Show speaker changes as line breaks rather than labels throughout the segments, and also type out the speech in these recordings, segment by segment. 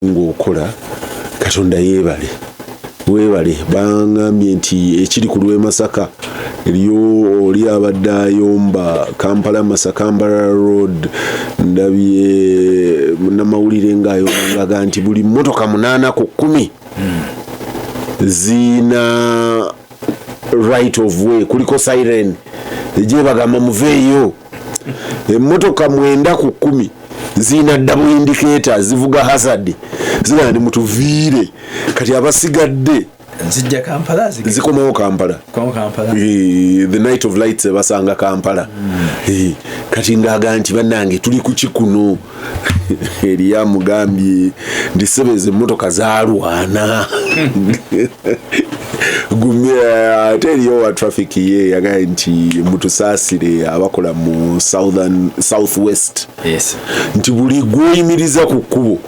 Ng'okola, Katonda yeebale, weebale. Bangambye nti ekiri ku lw'e Masaka eriyo oli abadde ayomba Kampala Masaka Mbarara Road. Ndabye munnamawulire ng'ayomba ng'aga nti buli mmotoka 8 ku 10 ziyina right of way, kuliko siren egyebagamba muveeyo. Emmotoka 9 ku 10 ziyina double indicator, zivuga hazard, zigamba nti mutuviire. Kati abasigadde
Zijja Kampala.
Zikomawo Kampala.
Komawo Kampala.
The night of lights ebasanga Kampala. Kati ngaaga nti bannange, tuli ku kikuno. Eriyo amugambye nti sebeza emmotoka zalwana. Ate eriyo wa traffic, ye yagambye nti mutusaasire abakola mu southern, south west, nti buli gwoyimiriza ku kkubo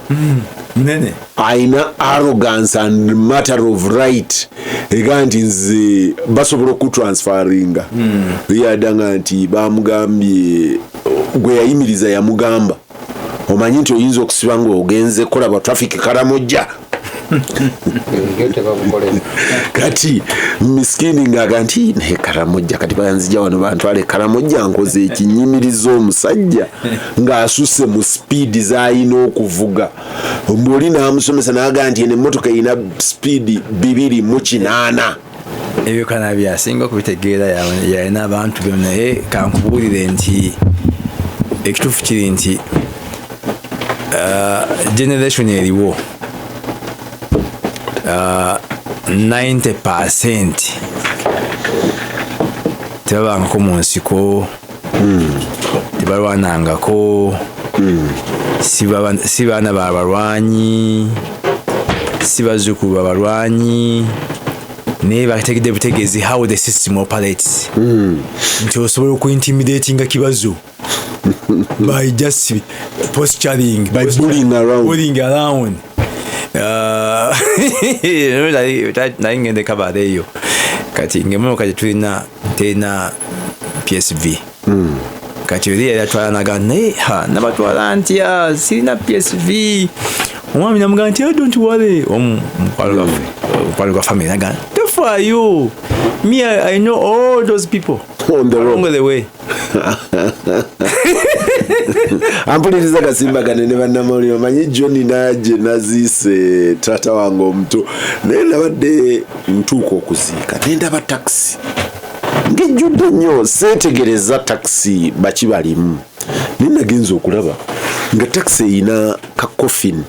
Munene.
ayina arrogance and matter of right, ega nti nze basobola okutransfaringa. Yadanga nti bamugambye, gwe yayimiriza yamugamba, omanyi nti oyinza okusiba nga ogenze kolaba traffic Karamojja.
Ebyo tebabukolera.
Kati miskini ngaaga nti naye Karamojja, kati banzija wano bantwale Karamojja, nkoze ekinyimiriza omusajja ng'asuse mu speed z'alina okuvuga. Mbwoli n'amusomesa n'agaa nti eno emmotoka erina speed 280.
Ebyo Kanabi asinga okubitegeera, yalina abantu be. Naye kankubuulire nti ekituufu kiri nti generation eriwo, 90% tebabangako mu nsiko, tebalwanangako, si baana ba balwanyi, si bazzukulu babalwanyi, naye bategedde butegeezi how the system operates, nti osobola okuintimidatinga kibazo by just posturing.
By bullying around.
Bullying around. Nali ngende Kabale eyo, kati ngaemotoka gyetulina terina PSV. Kati oli yali atwala naga, naye ha nabatwala ntya, sirina PSV. Omwami namugamba nti, "Oh, don't worry." Omu mukwano gwaffe, mukwano gwa family, naga, "Tofaayo, me I know all those people
on the road."
Along the way.
Ampuliriza kasimbagane ne bannamawulire, omanyi John naje naziise taata wange omuto, naye nabadde ntuuka okuziika nendaba takisi ngejjudde nnyo. Seetegereza takisi baki balimu, naye nagenza okulaba nga takisi erina ka coffin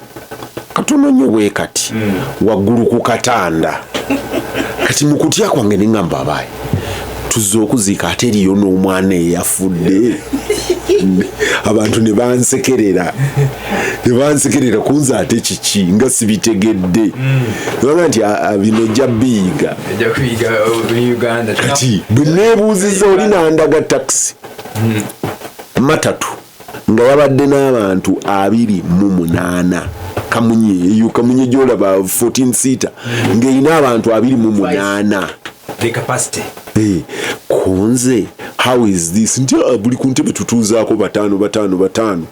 katono nnyo bwe kati waggulu ku katanda. Kati mu kutya kwange neŋŋamba, abaayi tuzze okuziika ate eriyo n'omwana eyafudde? Abantu ne bansekerera, ne bansekerera kunze, ate kiki nga sibitegedde? Nebagamba nti, "Ah, ah, bino ojja biyiga."
Ejja kuyiga mu Uganda.
Kati bwe neebuuziza oli nandaga takisi matatu nga yabadde n'abantu 28. Kamunye eyo, kamunye gyolaba 14 seater ng'erina abantu 28.
The capacity.
Kunze how is this? Nti, "Ah, buli ku ntebe tutuuzaako bataano, bataano, bataano,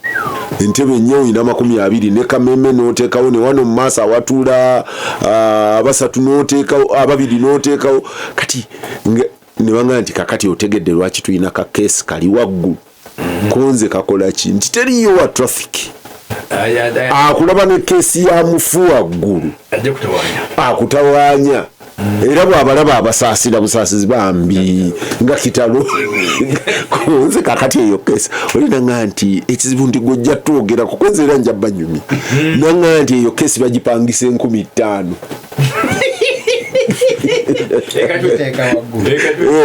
entebe nnyo oyina 20 ne kameme n'oteekawo ne wano mu maaso awatuula, ah, abasatu n'oteekawo, ababiri n'oteekawo." Kati ne baŋŋamba nti, "Kakati otegedde lwaki tulina ka case kali waggulu?" Konze kakola ki? Nti teriyo wa traffic akulaba ne case ya mufu waggulu.
Ajja kutawaanya.
Akutawaanya, era bw'abalaba abasaasira busaasizi bambi nga kitalo. Kunze kakati eyo case oli naŋŋa nti ekizibu nti gwojja twogerako, kwenze era nja banyumya. Naŋŋa nti eyo case bagipangisa 5000.
Teeka waggulu.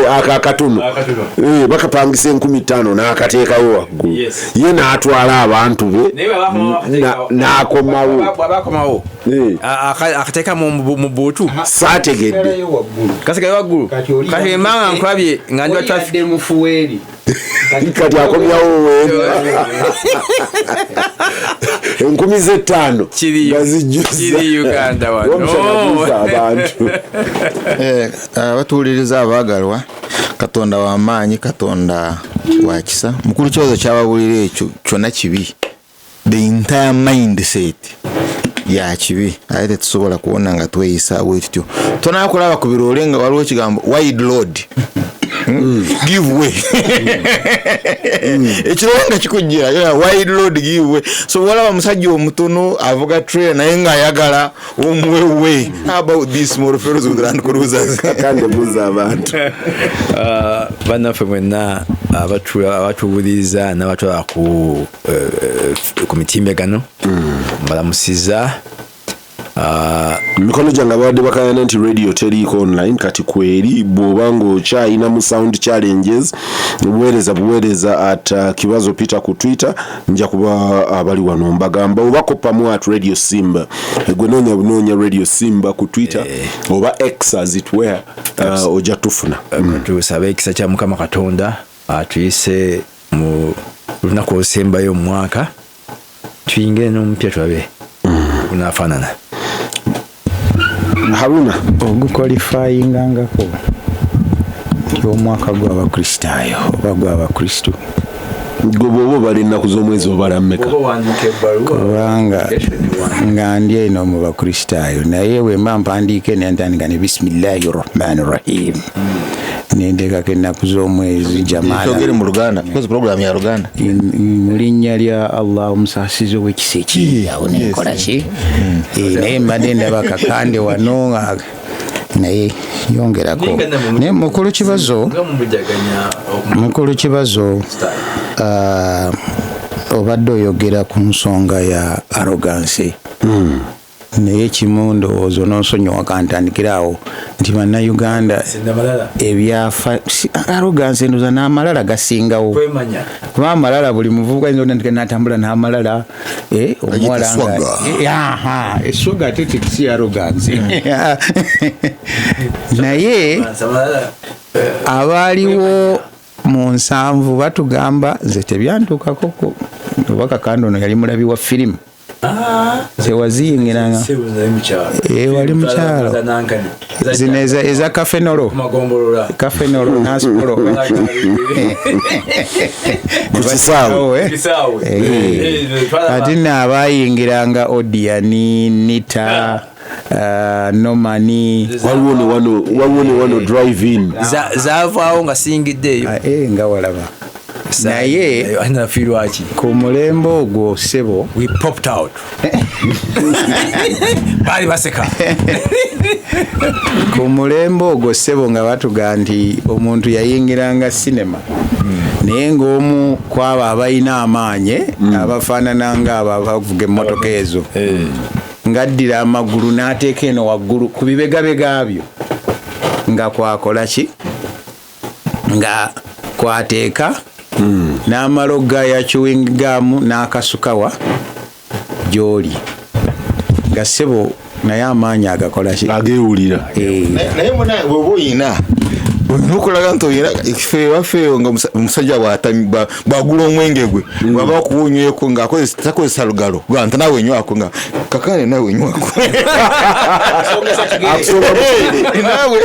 Ako akatono.
Akatono.
Bakapangisa 5000 n'akateekawo waggulu. Ye n'atwala abantu be
Naye bw'aba
n'akomawo.
Bw'aba akomawo, akateeka mu buutu.
Saategedde.
Kasigalayo waggulu.
Kasigala waggulu.
Kati oli
Kati emmanga nkulabye nga ndi wa
oli
traffic.
yadde mufuweeri.
Kati akomyawo weeri 5000 nga zijjuza.
Kiri Uganda wano.
Rwomushana, buuza abantu.
Abatuwuliriza abaagalwa, Katonda w'amaanyi, Katonda wa kisa. Mukulu, kibazo kyababulira ekyo kyonna kibi, the entire mindset. Ya kibi, ate tetusobola kuwona nga tweyisa bwe tutyo. Tonakulaba ku biroole nga waliwo ekigambo wide load, give way. Ekiroowo nga kikujjira, yeah, wide load, give way. So walaba musajja omutono avuga trailer naye ng'ayagala omuwe way. How about these small fellows with Land Cruisers?
Kandi buuza abantu.
Bannaffe mwenna abatuwuliriza n'abatwala ku mitimbagano, mbalamusiza.
Mikono gyange abadde bakayana nti radio teriiko online, kati kweri. Bw'oba ng'okyayina mu sound challenges, buweereza buweereza at Kibazo Peter ku Twitter. Nja kuba abali wano mbagamba, oba kopamu at Radio Simba. Gwe noonya bunoonya Radio Simba ku Twitter oba X as it were, ojja tufuna.
Tusabe ekisa kya Mukama Katonda atuyise mu lunaku olusembayo mu mwaka, tuyingire n'omupya, tulabe gunafaanana.
Haruna.
Oguqualifyingangako nti omwaka gw'Abakristaayo oba gw'Abakristu.
Gwe bw'oba obala ennaku z'omwezi obala mmeka?
Kubanga nga ndi eno mu Bakristaayo, naye wemba mpandiika nentandika ne bisimillahi rahmani rahim, nenteekako ennaku z'omwezi.
Kyogere mu Luganda because program ya Luganda.
Mu linnya lya Allah omusaasizi ow'ekisa ekingi, awo nenkola ki? Naye mbadde ndaba Kakande wano naye yongerako. Naye mukulu Kibazo, mukulu Kibazo, obadde oyogera ku nsonga ya arrogance, naye kimu ndowooza onoonsonyiwa kantandikirawo nti Bannayuganda ebyafa arrogance, ndowooza n'amalala gasingawo, kuba amalala buli muvubuka ayinza otandika n'atambula n'amalala, omuwala nga aha, eswaga ate si arrogance. Naye abaaliwo mu 70 batugamba, nze tebyantuukako, oba Kakande ono yali mulabi wa firimu zewaziyingiranga. Wali mukyalo zino eza kafenolo kafenolo naspolo.
Ku kisaawe.
Ate nno abayingiranga Odiani, Nita, Nomani.
Waliwo ne wano drive in.
Zavaawo nga siyingiddeeyo.
Nga walaba naye
nafiirwaki?
Ku mulembe ogwo, ssebo.
We popped out, baali baseka.
Ku mulembe ogwo, ssebo, nga batuga nti omuntu yayingiranga sinema, naye ng'omu kwabo abalina amaanyi abafaanana nga abo abavuga emmotoka ezo, ng'addira amagulu n'ateeka eno waggulu ku bibegabega byo, nga kwakola ki, nga kwateeka n'amala okugaya chewing gum n'akasukawa gy'oli, nga ssebo naye amaanyi agakola ki?
Ageewulira.
Naye muna bwoba oyina olina okulaga nti oyina. Ffe ewaffe nga omusajja bwagula omwenge gwe, bwaba akuwunyweko nga takozesa lugalo, gwa nti naawe nywako, nga Kakande naawe nywako. Naawe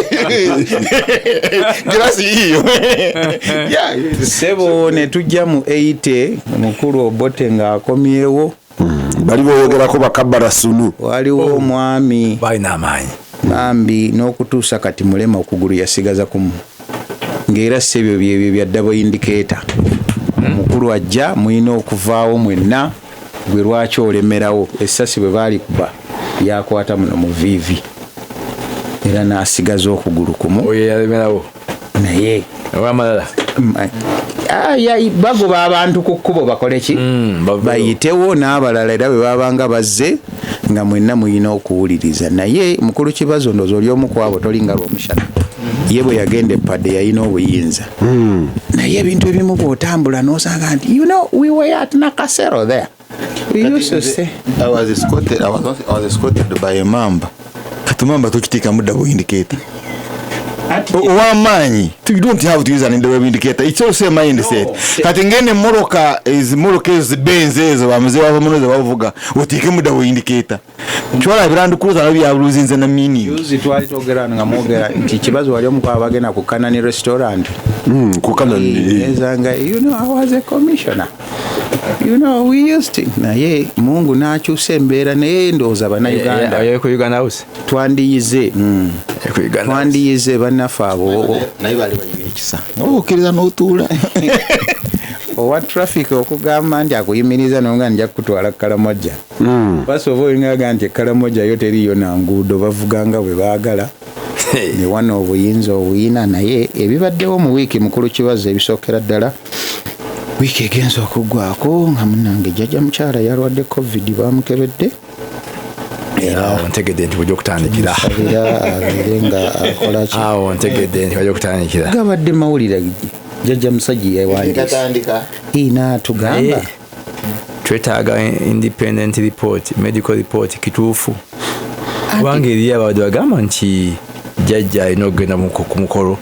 girasi yiyo. Yeah.
Ssebo, ne tujja mu 80, omukulu Obote ng'akomyewo.
Bali boyogerako bakabara sunu.
Waliwo omwami
balina amaanyi.
Bambi n'okutuusa kati mulema, okugulu yasigaza kumu, ng'era si ebyo byebyo bya double indicator. Omukulu ajja, mulina okuvaawo mwenna, gwe lwaki olemerawo? Essasi bwe baalikuba lyakwata muno mu viivi, era n'asigaza okugulu kumu.
Oyo yalemerawo.
Naye
owamalala.
Bagoba abantu ku kkubo bakole ki?
Baveewo.
Bayitewo n'abalala, era bwe babanga bazze nga mwenna muyina okuwuliriza. Naye mukulu Kibazo, ndowooza oli omu ku abo, tolinga Lwomushana. Ye bwe yagenda epadde yalina obuyinza, naye ebintu ebimu bw'otambula n'osanga nti we were at Nakasero there, we used to say
I was escorted by a mamba. Kati mamba tokiteekamu double indicator. Ow'amaanyi, you don't have to use an double indicator. It's also a mindset. Kati ngene emmotoka ezimmotoka ezo Benz ezo bamuze bava muno ze bavuga, oteekemu double indicator. Kyolabira Land Cruiser nabyo byaluzinze na meaning.
Juzi twali twogera nga mwogera nti Kibazo wali omu ku abagenda ku Kanani restaurant.
Ku Kanani.
Ezanga, I was a commissioner. You know, we used to. Naye Mungu n'akyusa embeera, naye ndowooza Bannayuganda
Oyo ku Uganda House.
twandiyize
Ku Uganda House.
twandiyize bannaffe abo.
Naye bali balina ekisa, okkiriza n'otuula.
Owa traffic okugamba nti akuyimiriza nonga nja kukutwala Kalamoja, basi oba olingaga nti Ekalamoja yo teriyo na nguudo, bavuganga bwe baagala ne wano obuyinza obuyina. Naye ebibaddewo mu wiiki, mukulu Kibazo, ebisookera ddala, wiiki egenza okuggwako nga munange jjajja mukyala yalwadde COVID, bamukebedde.
Awo ntegedde nti bujja okutandikira.
Sabira abeere nga akola ki.
Awo ntegedde nti bajja okutandikira.
Gabadde mawulire, jjajja musajja yewandiise.
Katandika.
Naatugamba.
Naye twetaaga independent report, medical report kituufu, kubanga eriyo abadde bagamba nti jjajja alina okugenda ku mukolo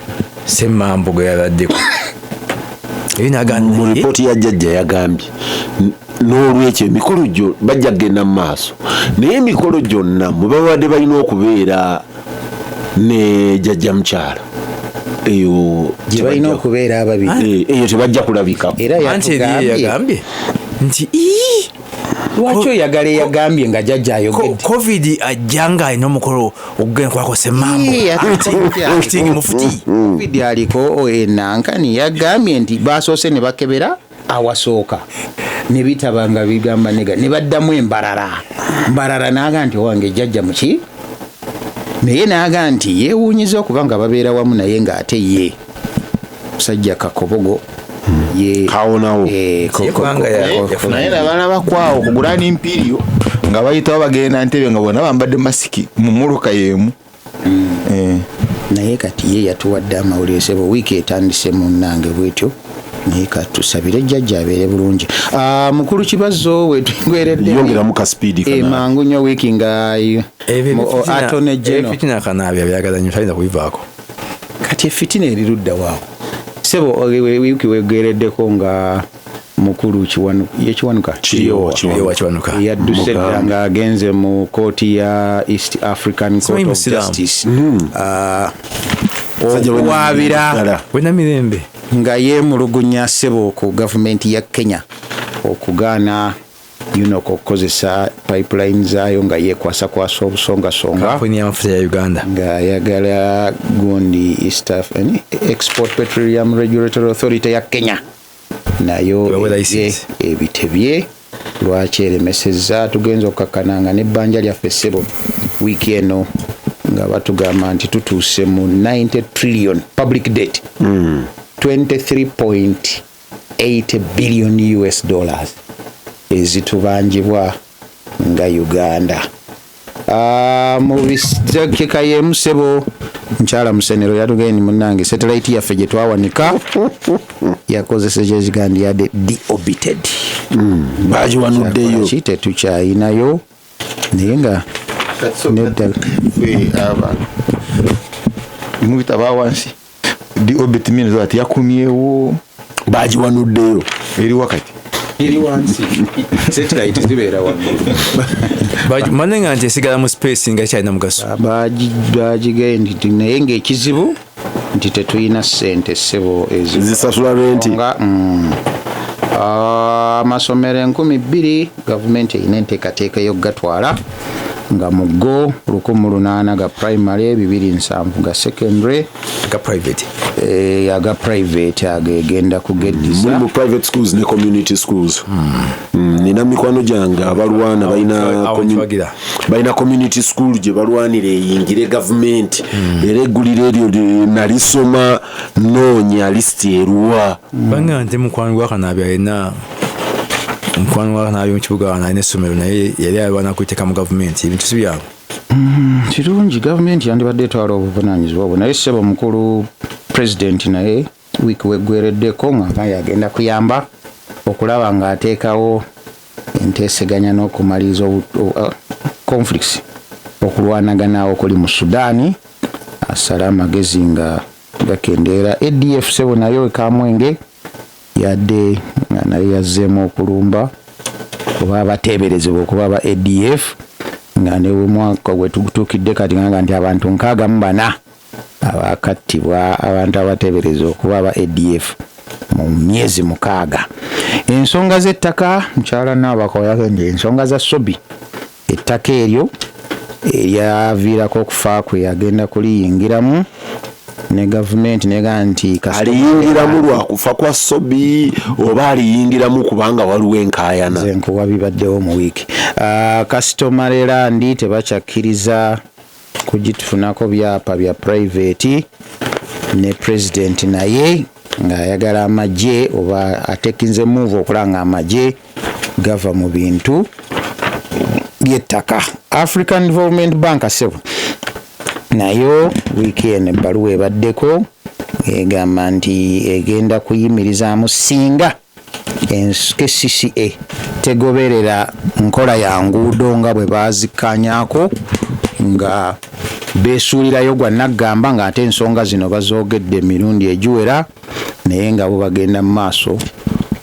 Semmambo gwe yabaddeko, eri nagamba.
Mu ripooti ya jjajja yagambye n'olwekyo emikolo gyo bajja kugenda mu maaso, naye emikolo gyonna mwe babadde balina okubeera ne jjajja mukyala eyo
gye balina okubeera ababiri.
Eyo tebajja kulabikako.
Era
Anti eriyo
yatugambye.
Yagambye nti "Ii,
Lwaki oyagala eyagambye nga jjajja ayogedde?
COVID ajja nga alina omukolo okugenda kwako Semmambo."
Ii, ate
Acting mufuti.
COVID aliko enankani, yagambye nti basoose ne bakebera awasooka ne bitaba nga bigamba nega, ne baddamu embalala mbalala, n'aga nti owange jjajja muki, naye n'aga nti yeewuunyiza okuba nga babeera wamu, naye ng'ate ye musajja kakobogo ye.
Kawonawo.
Ye kubanga
Naye nabalaba kwawo ku Grand Imperial nga bayitawo bagenda Ntebe nga bonna bambadde masiki mu muluka y'emu.
Naye kati ye yatuwadde amawulire, sebo, wiiki etandise munnange bwetyo, naye katusabire jjajja abeere bulungi. Ah, mukulu Kibazo, wetugweredde.
Yongeramu ka speed kana.
Mangu nnyo, wiiki nga
Ebyo
attorney general
ebifitina Kanaabya byagala nnyo, talina kubivaako.
Kati efitina erirudda waawo, sebo? Wiiki wegereddeko nga mukulu ye Kiwanuka.
Kiryowa.
Kiryowa Kiwanuka.
Yadduse dda ng'agenze mu kooti ya East African Court
Simanyi
of
Musiraamu.
Justice. Ah,
Musajja we
okuwaabira
ddala.
Wenamirembe.
Nga yeemulugunya, ssebo, ku gavumenti ya Kenya okugaana UNOC okukozesa pipeline zaayo, nga yeekwasakwasa obusongasonga.
Kampuni y'amafuta ya Uganda.
Ng'ayagala gundi East Export Petroleum Regulatory Authority ya Kenya nayo
Ebawe
ebye
license.
Ebitebye lwaki eremesezza. Tugenza okukakkana nga n'ebbanja lyaffe, ssebo, wiiki eno nga batugamba nti tutuuse mu 90 trillion public debt, 23.8 billion US dollars ezitubanjibwa nga Uganda. Ah, mu bisekeka yemu, ssebo, mukyala Musenero yatugambye ni munnange satellite yaffe gye twawanika yakozesa ekigandi yadde deorbited.
Bagiwanuddeyo.
Ki tetukyayinayo, naye nga nedda.
Ffe aba mubita abawansi, deorbit means ati yakumyewo.
Bagiwanuddeyo.
Eri wakati.
Eri wansi, satellite zibeera waggulu.
Mane nga nti esigala mu space nga kyalina mugaso.
Bagigendi nti naye ng'ekizibu nti tetulina ssente, ssebo,
Zisasula renti.
nga Ah, amasomero 2000 gavumenti erina enteekateeka ey'okugatwala nga mu go 1800 ga primary, 270 ga secondary.
Aga private.
Aga private ago egenda kugeddiza.
Muli mu private schools ne community schools. Nina mikwano gyange abalwana balina
Awo nkiwagira.
balina community school gye balwanira eyingire gavumenti, era eggulire eryo nalisoma, noonya lisiti eruwa.
Banga nti mukwano gwa Kanaabi alina, mukwano gwa Kanaabi mu kibuga wano alina essomero, naye yali alwana kwiteeka mu gavumenti, ebintu si byangu.
Kirungi, gavumenti yandibadde etwala obuvunanyizibwa bwo, naye ssebo mukulu pulezidenti naye wiiki weggwereddeko nga naye agenda kuyamba okulaba ng'ateekawo enteeseganya n'okumaliriza conflicts, okulwanagana okuli mu Sudaani, asale amagezi nga gakendeera. ADF, ssebo, nayo ekamwenge yadde nga naye yazzeemu okulumba oba abateeberezebwa okuba aba ADF, nga ne mwaka gwe tutuukidde kati nga nti abantu 64 abakattibwa abantu abateebereza okuba aba ADF mu myezi 6. Ensonga z'ettaka, mukyala Naabako nti ensonga za Sobi, ettaka eryo eryaviirako okufa kwe, agenda kuliyingiramu ne gavumenti nega nti
Aliyingiramu lwakufa kwa Sobi oba aliyingiramu kubanga waliwo enkaayana?
Nze nkuwa bibaddewo mu wiiki. Customary land tebakyakkiriza kugitufunako byapa bya private, ne president naye ng'ayagala amagye oba atekinze move okulaba nga amagye gava mu bintu by'ettaka. African Development Bank, sebo, nayo wiiki eno ebbaluwa ebaddeko egamba nti egenda kuyimirizaamu singa KCCA tegoberera nkola ya nguudo nga bwe baazikkanyaako, nga beesuulirayo gwa naggamba, ng'ate ensonga zino bazoogedde emirundi egiwera, naye nga bo bagenda mu maaso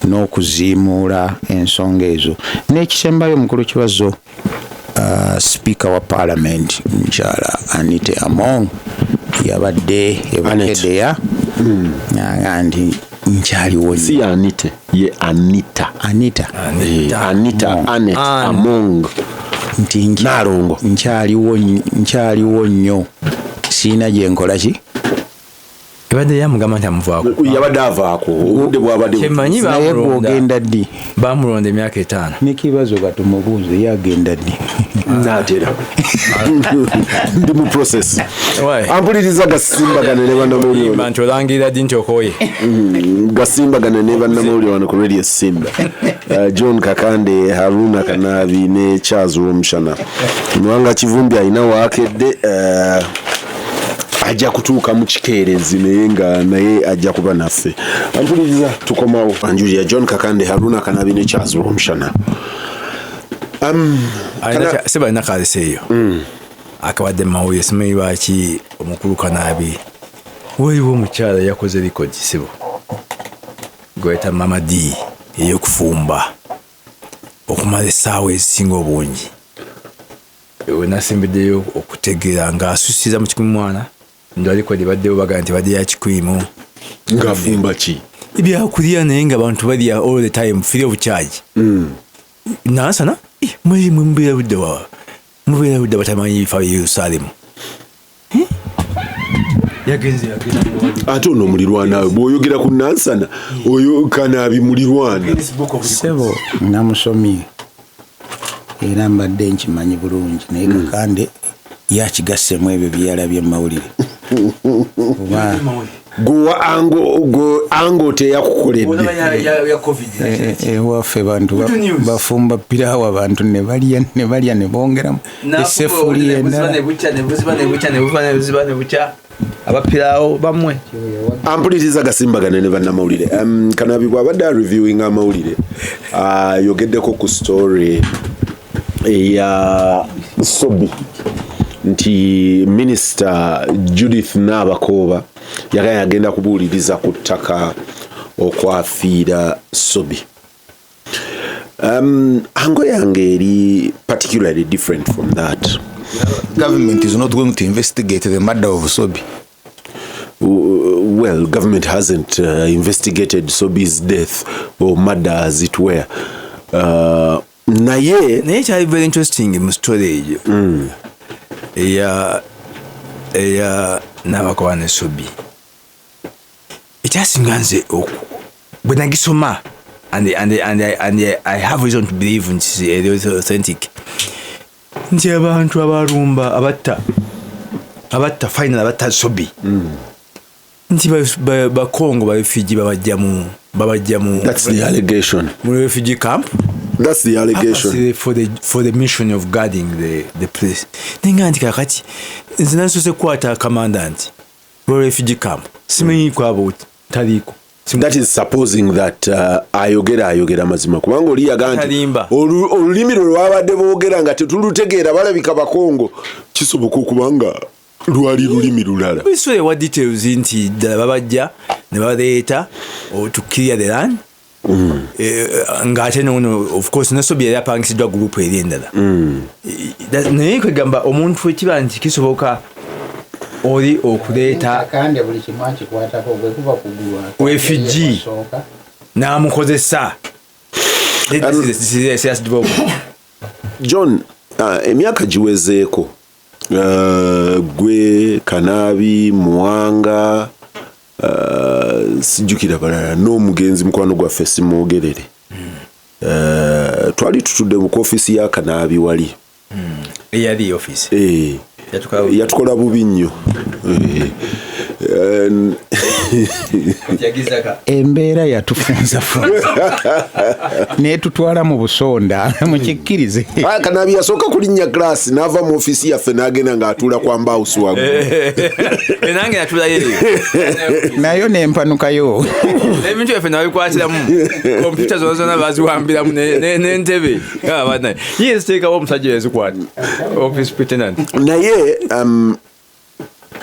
n'okuziimuula ensonga ezo. N'ekisembayo, mukulu Kibazo, sipiika wa parliament mukyala Anita Among yabadde ebukedeya naga nti nkyaliwo.
Si Anite, ye Anita.
Anita.
Anita Anet Among.
Nti
Nalongo.
Nkyaliwo nnyo, siina gyenkola ki.
Ebadde yamugamba nti amuvaako.
Yabadde avaako, obudde bwabadde
Kyemanyi
Naye
bamulonda
gwogenda ddi?
Bamulonda emyaka 5.
Nekibazo katumubuuze, yagenda ddi?
Naatera, ndi mu process.
Why?
Ampuliriza, gasimbagane ne bannamawulire.
Yimba nti olangirira ddi nti okooye?
Gasimbagane ne bannamawulire wano ku Radio Simba. John Kakande, Haruna Kanabi ne Charles Rwomushana. Muwanga Kivumbi alina waakedde, ajja kutuuka mu kikeerezi, naye nga naye ajja kuba naffe. Ampuliriza, tukomawo. Anjulia John Kakande, Haruna Kanabi ne Charles Rwomushana.
Seba alina kaleseeyo akabadde mumawulire, simanyi lwaki omukulu Kanaabi. Waliwo omukyala yakoze record, sebo, gweta Mama D, ey'okufumba okumala essaawa ezisinga obungi. Wenasembeddeyo okutegeera ng'asusiza mu 1,000, ndo record baddewo bagaa nti badde ya kikumi.
Ng'afumba ki?
Ebyakulya, naye nga abantu balya all the time free of charge. Nansana mwe mubeera budde wa mubeera budde batamanyi bifa Yerusaalemu. Yagenze yagenda.
Ate ono mulirwana we, bw'oyogera ku Nansana, oyo Kanaabi mulirwana.
Sebo, namusomye era mbadde nkimanyi bulungi, naye Kakande yakigassemu ebyo byeyalabye mu mawulire oba
Gwe ango, gwe ango teyakukoledde.
Ewaffe bantu
Good news.
bafumba piraawo, abantu ne balya ne balya ne bongeramu esefuli endala.
Nebucha nebuziba nebucha nebuva nebuziba nebucha abapirawo bamwe.
Ampuliriza, gasimbagane ne bannamawulire. Kanabi bw'abadde areviewing amawulire, ayogeddeko ku story eya Sobi nti Minisita Judith Nabakooba yagala agenda kubuuliriza ku ttaka okwafiira Sobi. Angle yange eri particularly different from that.
Government is not going to investigate the murder of Sobi.
Well, government hasn't investigated Sobi's death or murder, as it were. Naye
Naye kyali very interesting mu story eyo eya Nabakoba ne Sobi. Ekyasinga nze bwe nagisoma, and I have reason to believe nti eri authentic, nti abantu abalumba, abatta final, abatta Sobi, nti Bakongo ba refugee babajja mu
That's the allegation.
mu refugee camp.
That's the allegation.
Purposely for the mission of guarding the place. Nenga nti kakati nze nasoose kukwata commandant lwa refugee camp, simanyi kwabo taliiko.
That is supposing that ayogera mazima, kubanga oli yaga nti
Talimba.
Olulimi lwe lwabadde boogera nga tetulutegeera, balabika Bakongo, kisoboka okuba nga lwali lulimi lulala.
Bisole wa details nti ddala babajja ne baleeta to clear the land. Ng'ate nono of course ne Sobi yali apangisiddwa group eri endala. Naye kwegamba omuntu ekiba nti kisoboka oli okuleeta
Kakande buli kimu akikwatako, bwe kuba kugulwa
Refugee. n'amukozesa. Serious development.
John, emyaka giwezeeko, gwe Kanaabi Muwanga, sijjukira balala, n'omugenzi mukwano gwaffe Simwogerere, twali tutudde mu ofiisi ya Kanaabi wali.
Eyali office.
Eh, yatukola bubi nnyo. Eh,
Yagizaka.
Embeera yatufunzafunza netutwala mu busonda, mukikkirize.
Ah, Kanaabi yasooka kulinnya class n'ava mu ofiisi yaffe n'agenda ng'atuula kwa mbawusi waggulu.
Nange natulayo eyo.
Nayo nempanukayo.
Ebintu byaffe nabikwatiramu, kompyuta zona zona baziwambiramu n'entebe. Ye ziteekawo omusajja yazikwata, office pretendant.
Naye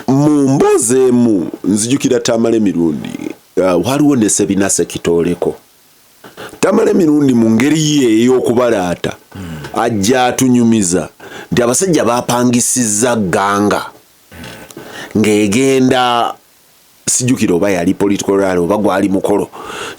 mu mboozi emu nzijukira Tamala emirundi, waliwo ne Sebina Sekitooleko. Tamala emirundi mu ngeri ye ey'okubalaata ajja atunyumiza nti abasajja bapangisizza gang ng'egenda, sijjukira oba yali political rally oba gwali mukolo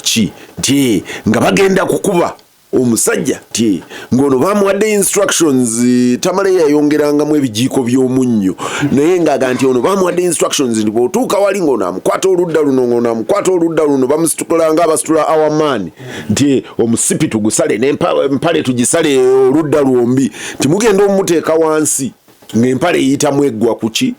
ki, nti nga bagenda kukuba omusajja, ti ng'ono bamuwadde instructions. Tamale yayongerangamu ebijiiko by'omunnyo, naye ng'aga nti ono bamuwadde instructions nti bw'otuuka wali ng'ono amukwata oludda luno, ng'ono amukwata oludda luno, bamusitula nga abasitula awamaani, nti omusipi tugusale n'empale tugisale oludda lwombi, nti mugenda omumuteeka wansi ng'empale eyitamu eggwa kuki,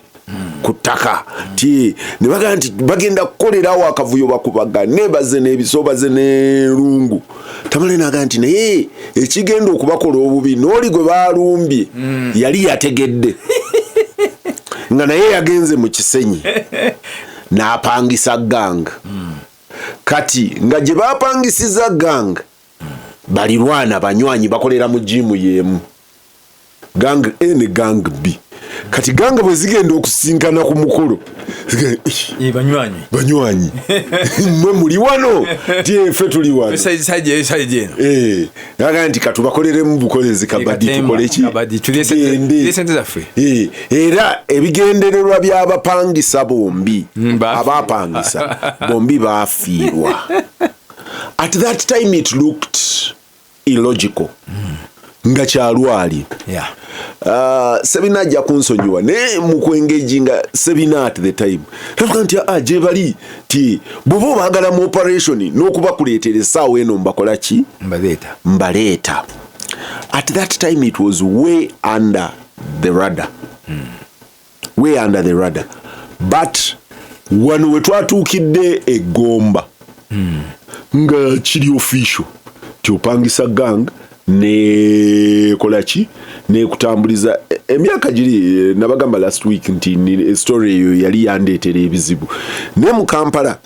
ku ttaka, ti ne bagamba nti bagenda kukolerawo akavuyo, bakubagane baze n'ebiso, baze n'erungu. Tamale naga nti naye ekigenda okubakola obubi n'oli gwe balumbye yali yategedde nga naye yagenze mu Kisenyi n'apangisa gang. Kati nga gye bapangisiza gang balirwana, banywanyi, bakolera mu gym y'emu, gang A ne gang B. Kati gang bwe zigenda okusinkana ku mukolo zigenda, "Ih,
Banywanyi.
Banywanyi, mwe muli wano, ti ffe tuli wano."
Side eno.
Eh, naga nti katubakoleremu bukolezi kabadi.
Katemba,
tukole ki?
Kabadi,
Tugende.
tulye sente zaffe.
Eh, era ebigendererwa by'abapangisa bombi,
Bafiirwa.
abapangisa bombi bafiirwa. At that time it looked illogical, nga kyalwali. Sebina ajja kunsonyiwa, naye mu kwengeji nga Sebina at the time tavuga nti ah, gye bali ti bw'oba obaagala mu operation n'okubakuleetera essaawa eno mbakola ki?
Mbaleeta.
Mbaleeta. At that time it was way under the radar, way under the radar, but wano we twatuukidde egomba nga kiri official ti opangisa gang nekola ki, nekutambuliza. Emyaka giri, nabagamba last week nti story eyo yali yandeetera ebizibu, naye mu Kampala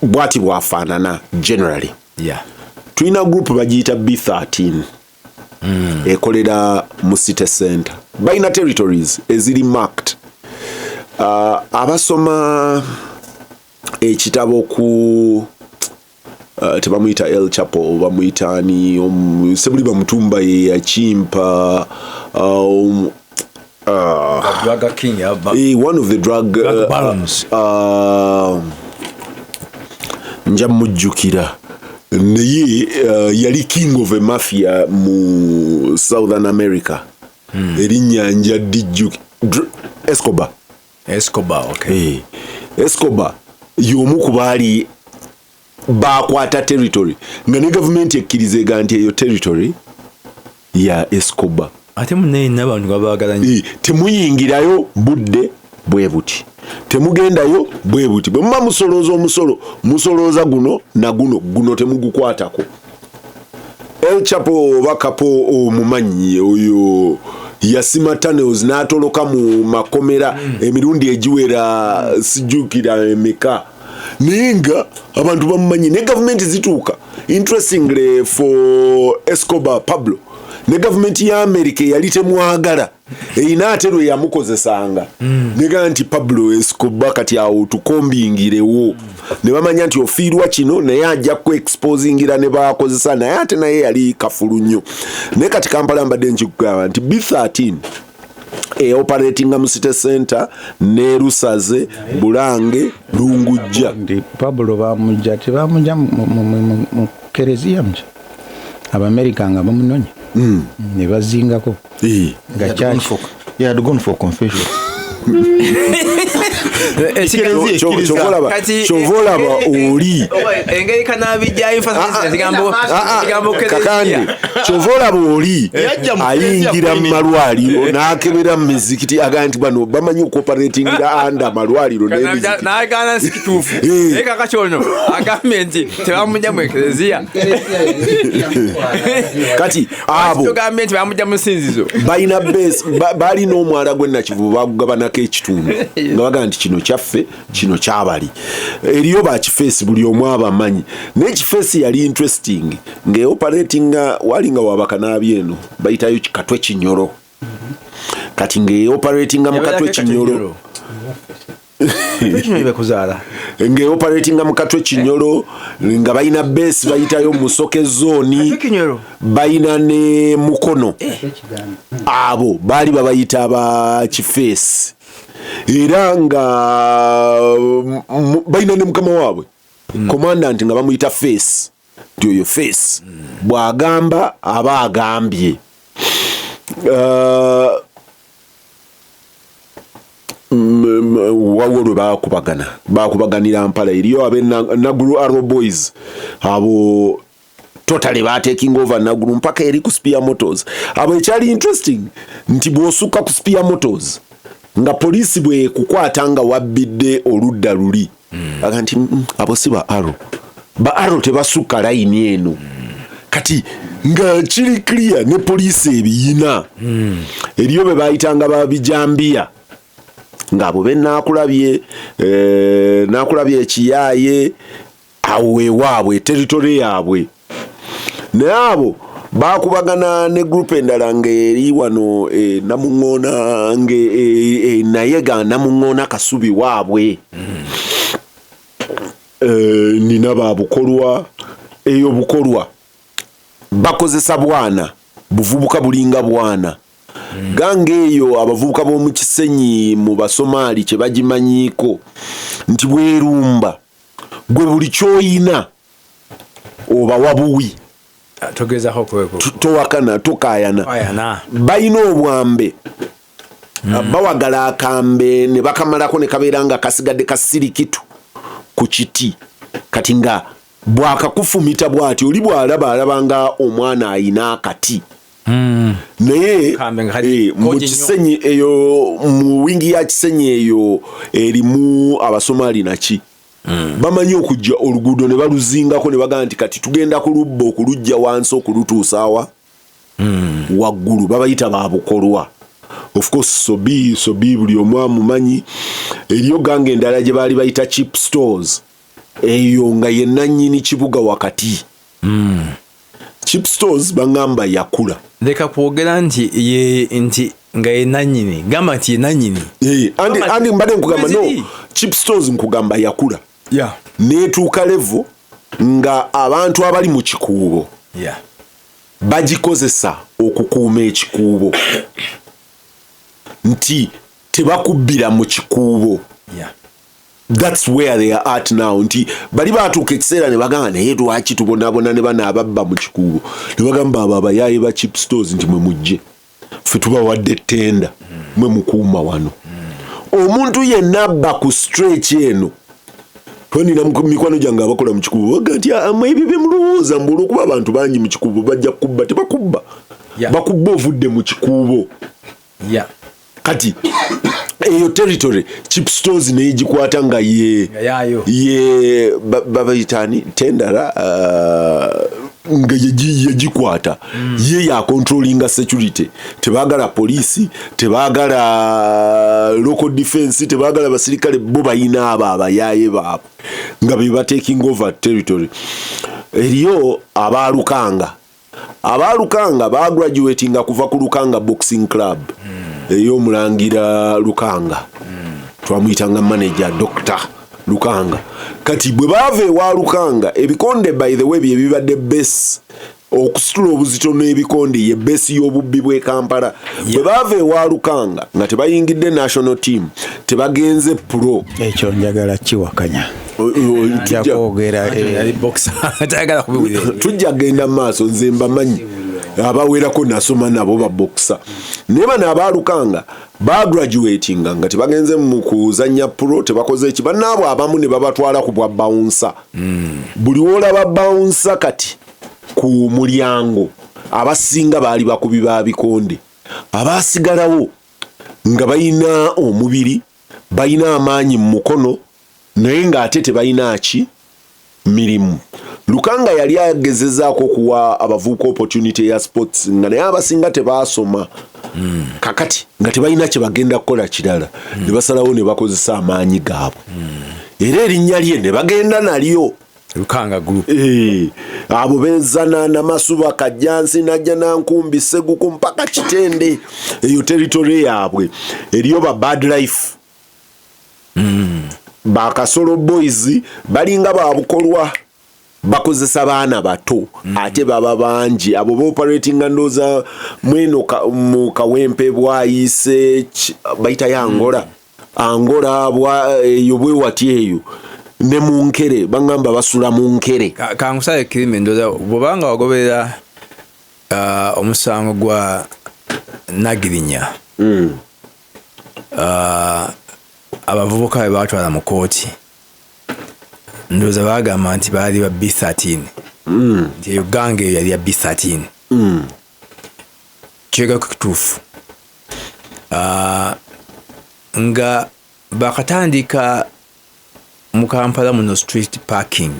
bwati bwafaanana generally. Tulina group bagiyita B13, ekolera mu city center, balina territories eziri marked. Abasoma ekitabo ku tebamuyita El Chapo, bamuyita ani, Sebuli bamutumba ye yakimpa,
Drug king,
one of the drug,
Drug barons.
Nja mujjukira, naye yali king of a mafia mu Southern America. Erinnya nja dijjuki, Escobar.
Escobar, okay.
Eh, Escobar y'omu ku baali bakwata territory nga ne gavumenti ekkiriza ega nti eyo territory ya Escobar.
Ate munaye n'abantu babaagala nnyo.
Eh, temuyingirayo budde bwe buti, temugendayo bwe buti, bwe muba musolooza omusolo musolooza guno na guno, guno temugukwatako. El Chapo oba Kapo omumanyi oyo yasima tunnels n'atoloka mu makomera emirundi egiwera, sijjukira emeka, naye nga abantu bamumanyi ne gavumenti zituuka. Interestingly for Escobar Pablo, ne gavumenti ya America eyali temwagala erina ate lwe yamukozesanga, negaa nti Pablo Escobar kati awo tukombingirewo, ne bamanya nti ofiirwa kino, naye ajja kuexposingira ne bakozesa, naye ate naye yali kafulu nnyo. Naye kati Kampala mbadde nkikugamba nti B13 eoperatinga mu city center ne Lusaze, Bulange, Lungujja.
Ndi Pablo bamujja, tebamujja mu kereziya mukya. Abamerika nga bamunonya ne bazingako nga church.
He had gone for confession.
Kyova olaba oli
engeri kanabijjayo
kakande, kyova olaba oli ayingira mu malwaliro n'akebera mu mizikiti, agamba nti bano bamanyi okuoperatingira under malwaliro n'emizikiti.
N'agaana si kituufu, naye kakati ono agambye nti tebamujja mu ekereziya.
Kati abo
tugambye nti bamujja mu sinzizo.
Balina base, balina omwala gw'e Nakivubo bagugabanako ekitundu nga bagamba nti kino kyaffe, kino kyabali. Eriyo bakifeesi, buli omu abamanyi, naye kifeesi yali interesting ng'eoperatinga wali nga wabakanaabi eno bayitayo Katwe Kinyoro. Kati ng'eoperatinga mu Katwe Kinyoro,
bekuzaala
ng'eoperatinga mu Katwe Kinyoro, nga balina base bayitayo Musoke zone,
Kinyoro
balina ne Mukono. Abo baali babayita ba kifeesi, era nga balina ne mukama waabwe commandant nga bamuyita Face, nti oyo Face bw'agamba aba agambye. Waliwo lwe bakubagana, bakubaganira mpala. Eriyo abe Naguru Arrow Boys, abo totally bataking over Naguru mpaka eri ku Spear Motors. Abo ekyali interesting nti bw'osukka ku Spear Motors, nga poliisi bwekukwata nga wabbidde oludda luli, aga nti abo si ba Arrow, ba Arrow tebasukka layini eno." Kati nga kiri clear ne poliisi ebiyina. Eriyo be bayitanga babijambiya, ng'abo be naakulabye, naakulabye ekiyaaye awo wewaabwe, territory yaabwe. Naye abo bakubagana ne group endala ng'eri wano Namuŋŋoona, nge naye ga Namuŋŋoona Kasubi waabwe. Nina babukolwa eyo, Bukolwa bakozesa bwana buvubuka, bulinga bwana gange eyo. Abavubuka b'omu Kisenyi mu Basomaali kye bagimanyiiko nti bwerumba gwe buli kyoyina obawa buwi.
Togezako.
Towakana, tokayana.
Kayana.
Balina obwambe, bawagala akambe ne bakamalako ne kabeera nga kasigadde kasirikitu ku kiti. Kati nga bwakakufumita bwati, oli bw'alaba alaba nga omwana ayina akati, naye
Kambe nga kali
mu
koji nnyo.
Kisenyi eyo, mu wingi ya Kisenyi eyo erimu Abasomaali naki, bamanyi okujja oluguudo ne baluzingako ne bagamba nti kati tugenda kulubba okulujja wansi okulutuusa awa waggulu. Babayita babukolwa. Of course Sobi, Sobi buli omu amumanyi. Eriyo ganga endala gye baali bayita Cheap Stores, eyo nga ye nannyini kibuga wakati. Cheap Stores baŋŋamba yakula.
Leka kwogera nti ye nti nga ye nannyini, gamba nti ye nannyini.
Andi mbadde nkugamba no.
Weziri.
Cheap Stores nkugamba yakula neetuuka level nga abantu abali mu Kikuubo bagikozesa okukuuma Ekikuubo nti tebakubbira mu Kikuubo. That's where they are at now, nti bali batuuka ekiseera ne bagamba, "Naye lwaki tubonabona ne bano ababba mu Kikuubo?" Ne bagamba abo abayaaye ba Cheap Stores nti, "Mwe mujje, ffe tubawadde tender, mwe mukuuma wano. Omuntu yenna abba ku stretch eno." Nina mikwano gyange abakola mu Kikuubo, baga nti, "Ah, mwe ebyo byemulowooza mbu olwokuba abantu bangi mu Kikuubo bajja kukubba, tebakubba. Bakubba ovudde mu Kikuubo." Kati eyo territory Cheap Stores negikwata nga ye
Nga yaayo.
Ye babayitaani tendera, nga yegikwata ye yacontrollinga security. Tebaagala poliisi, tebaagala local defense, tebaagala basirikale, bo bayina abo abayaaye baabwe nga be bataking over territory. Eriyo abaalukanga, abaalukanga bagraduatinga kuva ku Lukanga Boxing Club ey'omulangira Lukanga, twamuyitanga manager Dr Lukanga. Kati bwe baava ewa Lukanga, ebikonde, by the way, bye bibadde base okusitula obuzito n'ebikonde, ye base y'obubbi bw'e Kampala. Bwe baava ewa Lukanga nga tebayingidde national team, tebagenze pro.
Ekyo njagala kiwakanya. Nja kwogera
Yali boxer, tayagala kubiwulira.
Tujja genda mu maaso. Nze mbamanyi abawerako, nasoma nabo babokisa, naye bano abaalukanga bagraduatinga nga tebagenze mu kuzanya pro, tebakoze eki. Bannaabwe abamu ne babatwala ku bwa bouncer. Buli woolaba bouncer kati ku mulyango, abasinga baali bakubi ba bikonde abasigalawo nga balina omubiri, balina amaanyi mu mukono, naye ng'ate tebalina ki mirimu. Lukanga yali agezezaako okuwa abavubuka opportunity ya sports, nga naye abasinga tebaasoma. Kakati nga tebalina kye bagenda kukola kirala, ne basalawo ne bakozesa amaanyi gaabwe, era erinnya lye ne bagenda nalyo.
Lukanga Group.
Abo bezana Namasuba, Kajjansi, Najja, Nankumbi, Seguku mpaka Kitende, eyo territory yaabwe. Eriyo ba Bad Life, Bakasolo Boys, balinga babukolwa, bakozesa baana bato ate baba bangi. Abo baoperatinga ndooza mweno mu Kawempe, Bwayise, bayitayo Angola, Angola eyo bwewati eyo ne Munkere, baŋŋamba basula Munkere.
Kankusale kirime, ndowooza bwobanga wagoberera omusango gwa Nagirinya, abavubuka bwe batwala mu kooti, ndowooza bagamba nti baali ba B13, nti eyo gang eyo yali ya B13. Kyegako kituufu. Nga bakatandika mu Kampala muno street parking,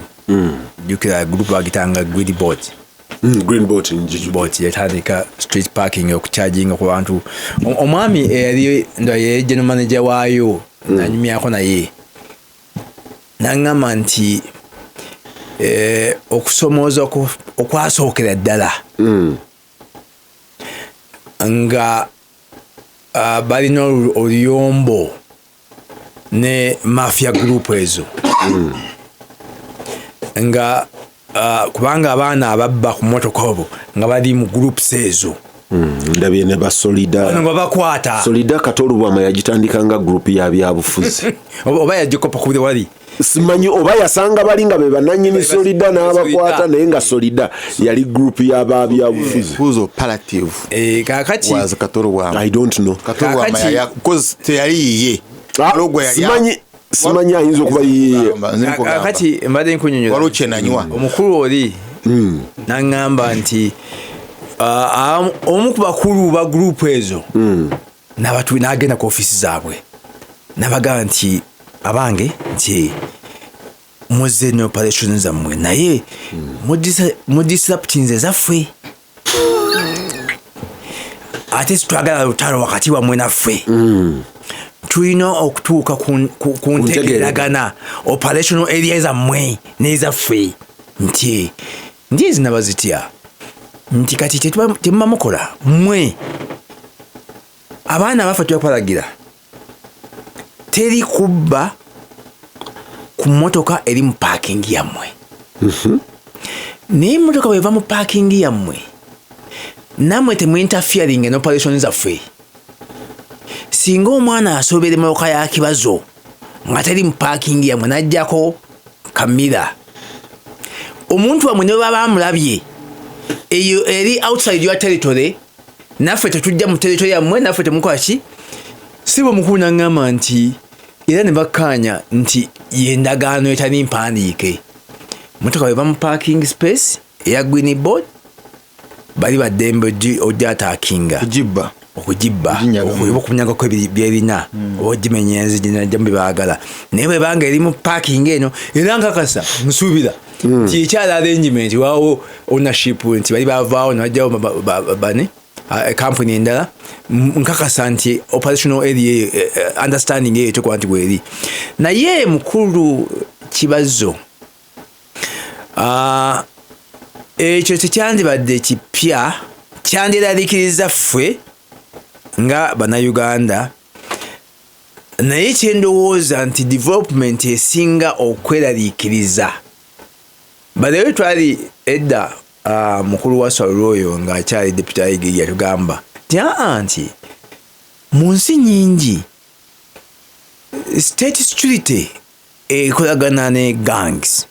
jjukira group bagitanga Green Board.
Green Boat njiju.
Bot yatandika street parking, okucharginga ku bantu. Omwami eyali ndo ye general manager waayo, nanyumyako naye, naŋŋamba nti okusomooza okwasookera ddala nga balina oluyombo ne mafia group ezo, nga kubanga abaana ababba ku motoka obwo nga bali mu groups ezo.
Ndabye ne basolida.
Bano nga bakwata.
Solida Katolubwama yagitandika nga group ya byabufuzi.
Oba yagikopa ku wali.
Simanyi oba yasanga bali nga be bananyini Solida n'abakwata, naye nga Solida yali group y'ababyabufuzi.
Whose operative
Kakati
was Katoro Bwama?
I don't know.
Katoro Bwama because teyali yiye.
Ah,
Waliwo gwe yali
simanyi, ayinza okuba yiye.
Nze nkugamba.
Kakati mbadde nkunyonyola.
Waliwo kyenanywa.
Omukulu oli naŋŋamba nti omu ku bakulu ba group ezo n'agenda ku ofiisi zaabwe n'abagamba nti abange, nti muzze ne operation zammwe, naye mudisruptinze zaffe, ate situagala lutalo wakati wammwe naffe. Tulina okutuuka ku ntegeragana operational area zammwe n'ezaffe, nti ndi ezinaba zitya, nti kati temuba mukola mmwe abaana baffe tubalagira teri kubba ku motoka eri mu parking yammwe, naye emotoka bweva mu parking yammwe, nammwe temuinterfering ne operation zaffe. Singa omwana asoobera emmotoka ya Kibazo nga teri mu parking yammwe, n'ajjako kamira, omuntu wammwe ne bwe baba bamulabye, eyo eri outside your territory, naffe tetujja mu territory yammwe, naffe temukola ki. Si bwe omukulu naŋŋamba nti era ne bakkaanya nti yendagaano etali mpandiike, motoka bweva mu parking space eya Green Board, bali baddembe ojja-attackinga.
Kugibba.
Okugibba.
Okuginyaga.
Oba okunyagako byerina, oba ogimenya enzigi najjamu byebaagala. Naye bwebanga eri mu parking eno, era nkakasa nsuubira nti ekyali arrangement wawo ownership, nti bali bavaawo nebajjawo bane kampuni endala. Nkakasa nti operational area eyo, understanding eyo tekuba nti bweri. Naye mukulu Kibazo, ekyo tekyandibadde kipya, kyandiraliikiriza ffe nga Bannayuganda. Naye kyendowooza nti development esinga okweraliikiriza baleero, twali edda, mukulu wa Swalulu oyo ng'akyali deputy IGG yatugamba nti aa nti mu nsi nyingi state security. Ekolagana ne gangs,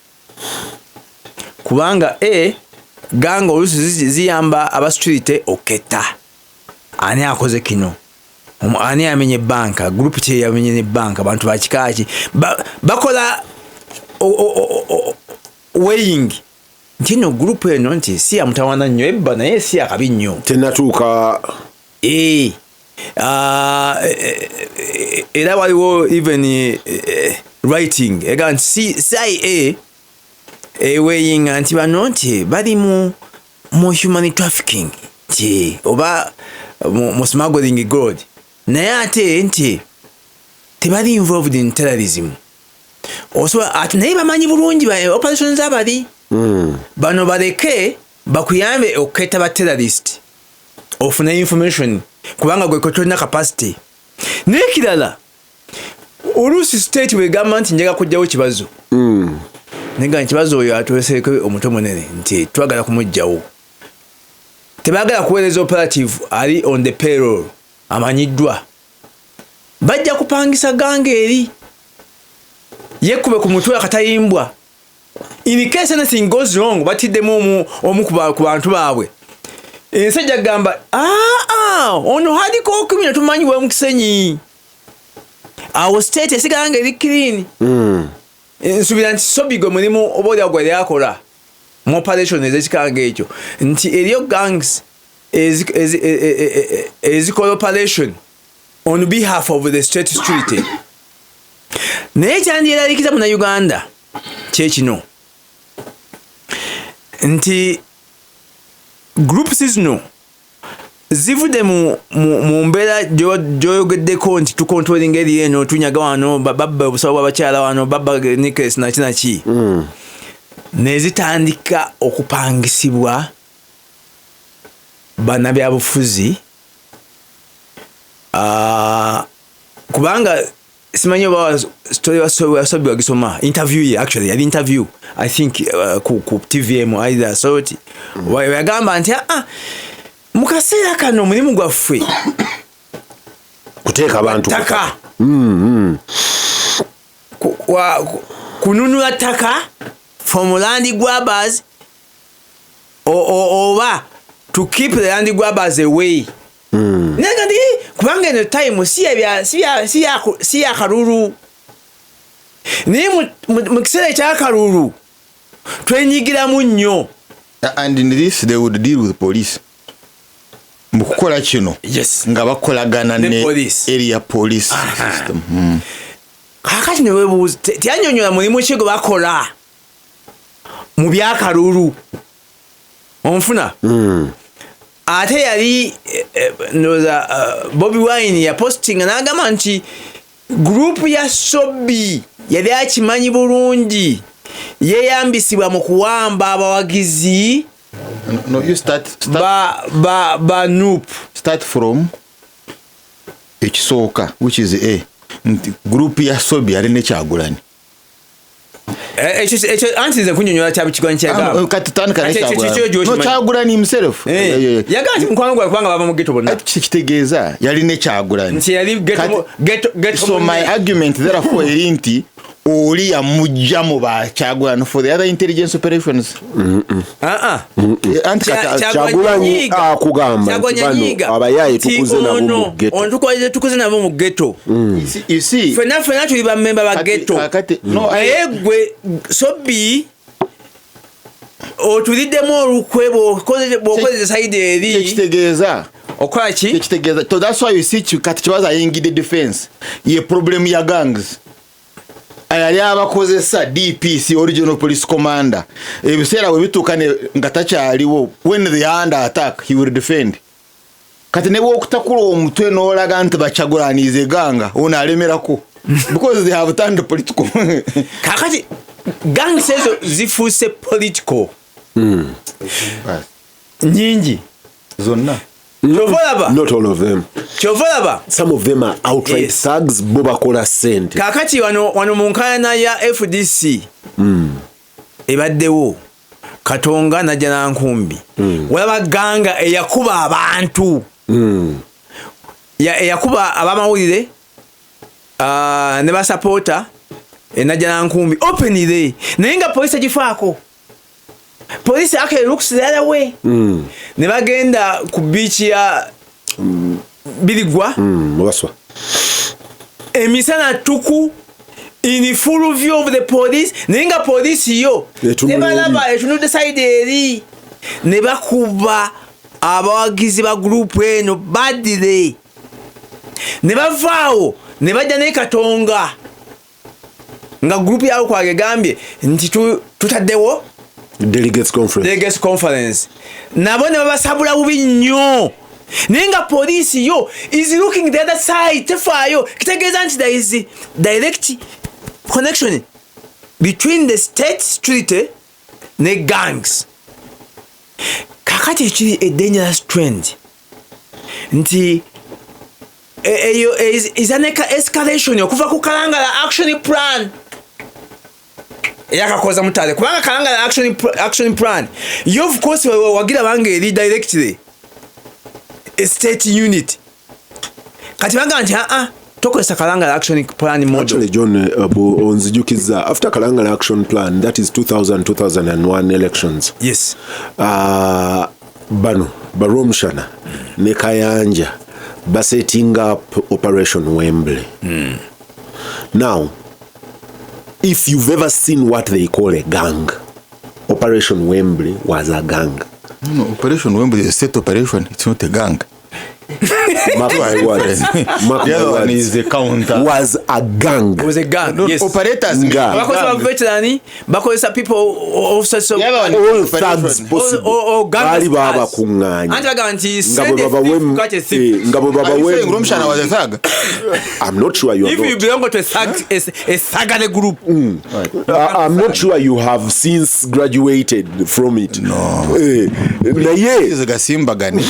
kubanga gang oluusi ziyamba aba security oketta ani akoze kino, ani amenye banka, group ki yamenye ne banka, bantu bakikaki. Bakola weighing nti no group eno nti si ya mutawaana nnyo, ebba naye si yakabi nnyo.
Tenatuuka.
Era waliwo even writing ega nti CIA eweyinga nti bano nti bali mu human trafficking nti oba mu smuggling gold, naye ate nti tebali involved in terrorism. Osobola ate naye bamanyi bulungi operation zabali. Bano baleke bakuyambe okuketta ba terrorist, ofune information, kubanga gwe tolina capacity. N'ekirala, oluusi state bwegamba nti njaga kugjawo Kibazo, naye Kibazo oyo atweseeko omutwe munene nti twagala kumugjawo, tebaagala kuweereza operative ali on the payroll amanyiddwa, bajja kupangisa gang eri yekube ku mutwe akatayimbwa. In case anything goes wrong, batiddemu omu ku bantu baabwe, ensi ejja kugamba, aa, ono haliko okumina tumanyi bwe mukisenyi. Awo state esigala nga eri clean. Nsuubira nti Sobi gwe mulimu oba oliawo gwe lyakola mu operation ez'ekikanga ekyo, nti eriyo gangs ezikola operation on behalf of the state security. Naye kyandyeraliikiriza Munnayuganda kyekino nti groups zino zivudde mu mbeera gy'oyogeddeko nti tucontrollinga eri eno, tunyaga wano, babba obusawo bw'abakyala wano, babba necklace naki naki, ne zitandika okupangisibwa bannabyabufuzi. Kubanga simanyi oba story wa Sobi wagisoma, interview ye, actually yali interview I think ku TVM either sort, yagamba nti mu kaseera kano omulimu gwaffe
kuteeka abantu ku
ttaka, kununula ttaka from land grabbers oba to keep the land grabbers away. Naye ndi kubanga eno time si yakalulu, naye mu kiseera ekyakalulu twenyigiramu nnyo.
And in this they would deal with police mu kukola kino, nga bakolagana
ne
ne
police.
Area police system.
Kakati newebuuza, teyanyonyola mulimu ki gwe bakola mu byakalulu, onfuna? Ate yali ndowooza Bobi Wine yapostinga n'agamba nti group ya Sobi yali akimanyi bulungi yeeyambisibwa mu kuwamba abawagizi.
No, you start
ba NUP.
Start from ekisooka, which is a nti group ya Sobi yali ne Kyagulanyi.
Ekyo anti nze nkunyonyola kyabikigwanyi kyeyagamba.
Kati tandika ne
Ate ekyo
Kyagulanyi.
kikyo
No,
gy'okimanyi.
Kyagulanyi himself.
Yagamba nti mukwano gwawe kubanga bava mu ghetto bonna.
Ati kitegeeza yali ne Kyagulanyi.
Nti yali ghetto
So my argument therefore eri nti oli yamujja mu bakyagulanyi for the other intelligence operations.
Ah, ah.
Anti kati
Kyagulanyi
Nyiga.
akugamba nti
Kyagulanyi
bano
Nyiga.
abayaaye
Nti
tukuze nabo mu
ono-
ghetto.
ono tukuze nabo mu ghetto.
You see,
Fenna tuli bamemba ba ghetto.
No,
Naye gwe Sobi otuliddemu olukwe bw'okozesa side eri.
Kyekitegeeza
Okola ki?
Kyekitegeeza, so that's why you see kati Kibazo ayingidde defense ye problem ya gangs yali abakozesa DPC, original police commander. Ebiseera bwe bituuka nga takyaliwo, when they are under attack he will defend. Kati ne bwokutakula omutwe n'olaga nti bakyagulanize gang, ono alemerako because they have turned political.
Kakati gangs ezo zifuuse political nyingi.
Zonna.
Kyova olaba
Not all of them.
Kyova olaba
Some of them are outright thugs, bo bakola sente.
Kakati wano mu nkaayana ya FDC ebaddewo, Katonga najja nankumbi, walaba gang eyakuba abantu, eyakuba abamawulire, ne basapota. Enajjanankumbi openly, naye nga polisi egifaako. Polisi actually looks the other way. Ne bagenda ku beach ya Birigwa
Waswa.
Emisana tuku, in full view of the police, naye nga poliisi yo
Etunula
tebalaba, etunudde side eri, ne bakuba abawagizi ba group eno badire, ne bavaawo ne bajja ne Katonga nga group yawe kwagegambye nti tutaddewo
delegates conference.
Delegates conference, nabo ne babasabula bubi nnyo, naye nga poliisi yo is looking the other side, tefaayo. Kitegeeza nti there is direct connection between the state security ne gangs. Kakati ekiri a dangerous trend nti eyo is an escalation okuva ku Kalangala action plan eyakakoza mutale, kubanga Kalangala action plan yo, of course, wagira banga eri directly a state unit. Kati bagamba nti aa, tokozesa Kalangala action plan model.
Actually, John, onzijukiza after Kalangala action plan, that is 2000 2001 elections.
Yes.
Bano Baromshana ne Kayanja basetting up Operation Wembley. Now, if you've ever seen what they call a gang, Operation Wembley was a gang.
No, Operation Wembley is a state operation. It's not a gang.
Mark my words. Mark
The
my
other one
words.
is the counter.
Was a gang.
It was a gang.
No,
yes.
operators.
Nga.
Bakozesa veteran, bakozesa people officers of
The other one
all
is operation.
thugs possible.
All gang
Baali
stars.
babakuŋŋaanya.
Anti bagamba nti
Nga
send
bwe
a
babawe
thief, catch a thief.
nga bwe
Are you
babawe
saying Romshana was a thug?
I'm not sure you are
If you
not.
belong to a thuggery group.
I'm not sure you have since graduated from it.
No.
Naye
Is gasimbagane.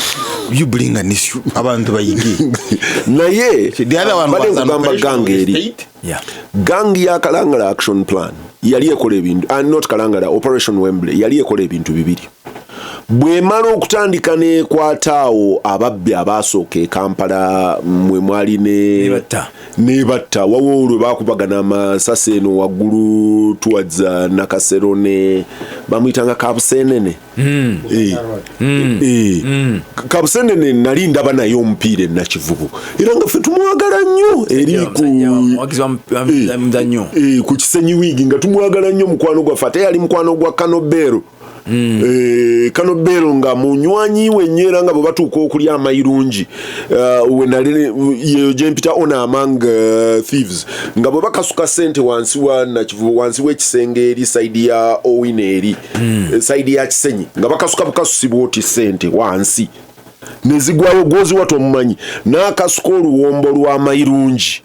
You bring an issue. Abantu bayige.
Naye
The other one
badde
was an
nkugamba
operation
gang
of the
eri
state.
Gang ya Kalangala action plan yali ekola ebintu, not Kalangala, Operation Wembley yali ekola ebintu bibiri. Bwemala okutandika nekwataawo ababbi abasooka e Kampala, mwe mwali ne
Nebatta.
Nebatta wawo olwe bakubagana amasasi eno waggulu towards Nakasero, ne bamuyitanga Kabusenene. Kabusenene nali ndaba naye omupiira enakivubu, era nga ffe tumwagala nnyo eri ku
Muwagizi wa muzannyo.
Ku Kisenyi wiigi nga tumwagala nnyo, mukwano gwaffe, ate yali mukwano gwa Kanobero. Kanobero nga munywanyi we nnyo, era nga bwe batuuka okulya amayirungi, wenali yeyo gyempita honor among thieves, nga bwe bakasuka sente wansi wa Nakivubo, wansi w'ekisenge eri side ya Owina eri side ya Kisenyi, nga bakasuka bukasusi bwoti sente wansi nezigwayo, gwoziwa tomumanyi, n'akasuka oluwombo lw'amayirungi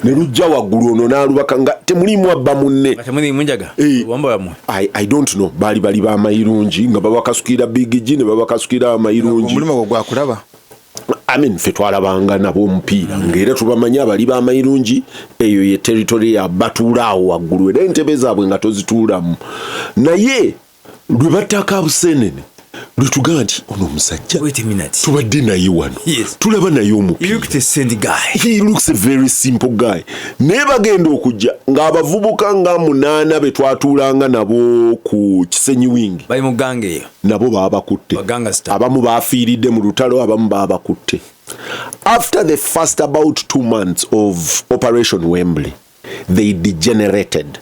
ne lujja waggulu, ono n'alubaka nga temulimu abba munne.
Nga temulimu njaga. Wamba wamwe.
I don't know, baali bali b'amayirungi nga babakasukira Big G ne babakasukira amayirungi.
Omulimu gwo gwakulaba.
I mean, ffe twalabanga nabo omupiira ng'era tubamanyi abali b'amayirungi, eyo ye territory ya batuula awo waggulu, era entebe zaabwe nga tozituulamu. Naye lwe battako Abusenene, lwe tugamba nti ono omusajja
Wait a minute.
tubadde naye wano, tulaba naye
He
omupiira.
looked a saint guy.
He looks a very simple guy, naye bagenda okujja ng'abavubuka nga munaana be twatuulanga nabo ku Kisenyi wing
Bali mu gang eyo.
nabo babakutte.
Bagangster.
Abamu bafiiridde mu lutalo, abamu babakutte. After the first about 2 months of Operation Wembley, they degenerated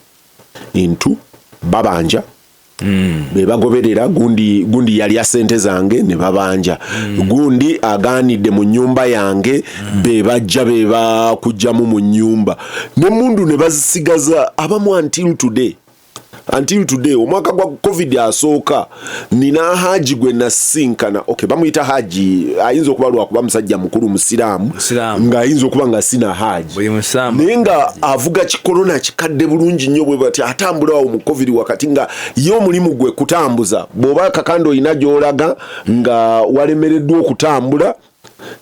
into babanja be bagoberera gundi, gundi yalya sente zange ne babanja, gundi aganidde mu nyumba yange, be bajja be bakugjamu mu nyumba nemundu ne bazisigaza abamu until today. Until today, omwaka gwa COVID asooka, nina haji gwe nasinkana. Okay, bamuyita haji, ayinza okuba lwakuba musajja mukulu musiraamu,
Musiraamu.
ng'ayinza okuba nga sina haji,
Buli musiraamu.
naye nga avuga kikolona kikadde bulungi nnyo bwe bati, atambula awo mu COVID wakati, nga ye omulimu gwe kutambuza. Bw'oba kakandi olina gy'olaga nga walemereddwa okutambula,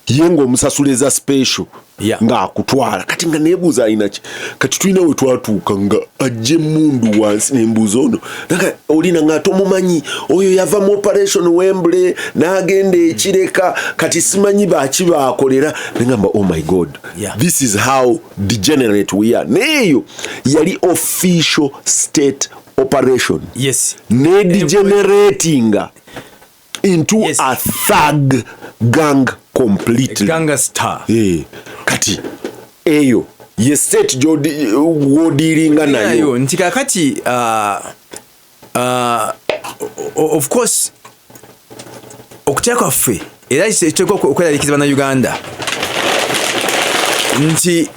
Ye ng'omusasula eza special ng'akutwala. Kati nga neebuuza alina ki. Kati tulina we twatuuka nga ajja emmundu wansi, nembuuza ono naga olina nga tomumanyi, oyo yava mu Operation Wembley n'agenda ekireka, kati simanyi baki baakolera. Negamba, "Oh my God, this is how degenerate we are." Naye eyo yali official state operation ne degeneratinga into a thug gang completely.
Gangster.
Kati eyo ye state wodiringa nayo.
Nayo nti kakati of course okutya kwaffe era kiteekwa okweraliikiriza Bannayuganda nti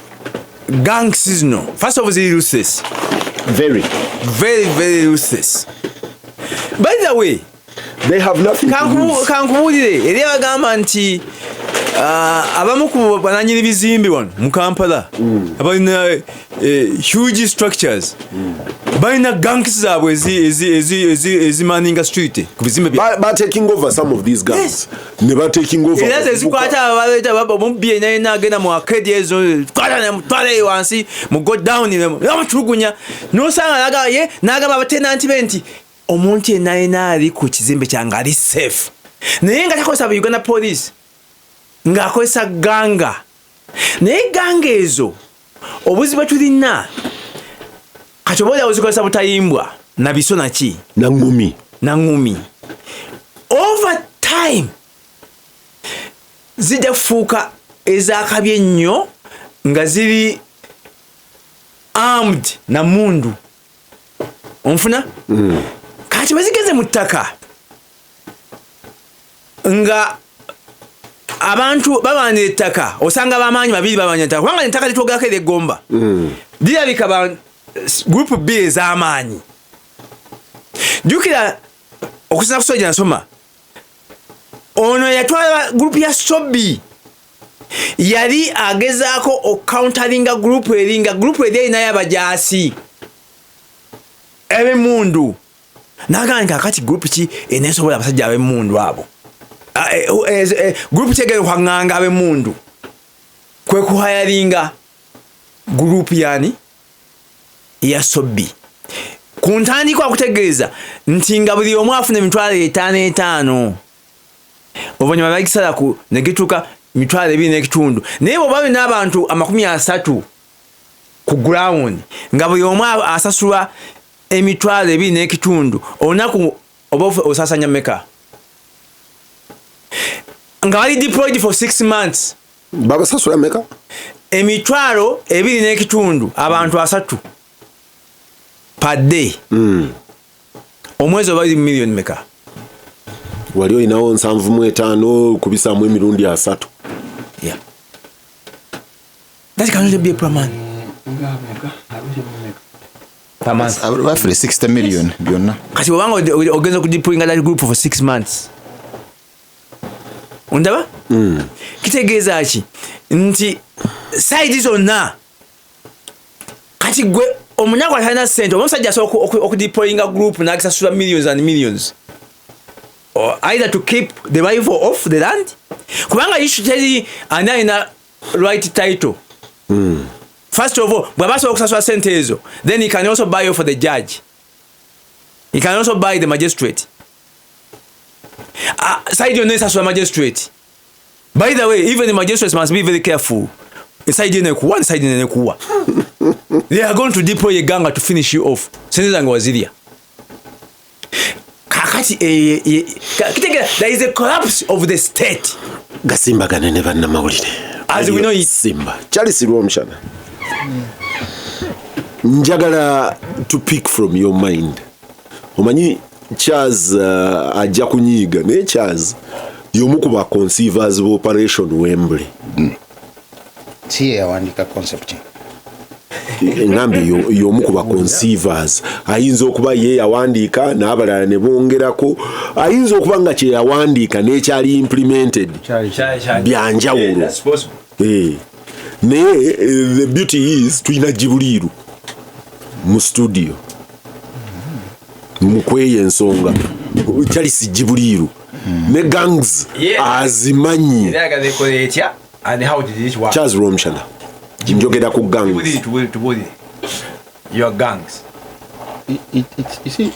gangs zino, first of all, ziri ruthless.
Very.
Very, very ruthless. By the way,
they have nothing to lose.
Kankubuulire, eri abagamba nti abamu ku bananyini bizimbe wano mu Kampala abalina huge structures balina gangs zaabwe ezimaninga street ku bizimbe bya
Ba taking over some of these gangs ne ba taking over
era zezikwata abaleeta omubbi yenna yenna agenda mu arcade ezo, twala nemutwala eyo wansi mu go down, namutulugunya, nosanga nagamba ye nagamba abatenanti be nti omuntu yenna yenna ali ku kizimbe kyange ali safe, naye nga takozesa Uganda Police, ng'akozesa gang. Naye gang ezo obuzibu bwe tulina kati oba oliawo zikozesa butayimbwa na biso naki.
Nangumi.
Naŋumi. Over time zijja kufuuka ezakabi ennyo nga ziri armed na mundu, onfuna? Kati bwe zigeze mu ttaka nga abantu balwanira ettaka, osanga bamaanyi babiri balwanira ettaka, kubanga ettaka litwogerako ery'eggomba lirabika ba group bbiri ez'amaanyi. Jjukira okusinza ku soja nasoma, ono yatwala group ya Sobi, yali agezaako okucounteringa group eri, nga group eri erinayo abajaasi ab'emmundu. Nagamba nti kakati group ki enesobola abasajja ab'emmundu abo? Group ki egenda okwaŋŋanga ab'emmundu? Kwe kuhiringa group yani ya Sobbi. Ku ntandikwa akutegeeza nti nga buli omu afuna 5,000 5, oluvannyuma bagisala ku ne gituuka 2,500. Naye bw'oba olina abantu 30 ku ground nga buli omu asasulwa 2,500 olunaku, oba osaasanya meka nga bali deployed for 6 months?
Babasasula meka?
2,500, abantu 30 per day. Omwezi oba eri miliyoni meka?
Wali olinawo 75 kubisaamu emirundi 30.
Yeah. That cannot be a per man. Per month.
Roughly 60 million byonna.
Kati bwobanga ogenza okudeployinga that group for 6 months, ondaba? Kitegeeza ki? Nti side zonna kati gwe omunaku atalina sente, oba omusajja asobola okudeployinga group n'agisasula millions and millions. Or either to keep the rival off the land, kubanga issue teri ani alina right title. First of all, bw'aba asobola okusasula sente ezo, then he can also buy for the judge, he can also buy the magistrate. Side yonna esasula magistrate. By the way, even the magistrates must be very careful. Eside eno ekuwa, eside eno ekuwa, they are going to deploy a gang to finish you off. Sente zange wazirya. Kakati kitegeera there is a collapse of the state.
Gasimbagane ne bannamawulire.
As we know it.
Simba Charles Rwomushana, njagala to pick from your mind. Omanyi Charles ajja kunyiiga, naye Charles y'omu ku ba conceivers of Operation Wembley.
Si ye yawandika concept.
Engambye y'omu ku ba conceivers. Ayinza okuba ye yawandiika n'abalala ne bongerako, ayinza okuba nga kye yawandiika n'ekyali implemented byanjawulo. Naye the beauty is tulina Jibuliiru mu studio mukweyo ensonga. Charles Jibuliiru, Ne gangs azimanyi.
Era ayagala ekola etya and how did it work?
Charles Rwomushana, njogera ku gangs.
Tubulire, tubulire, tubulire. Your gangs.
You see,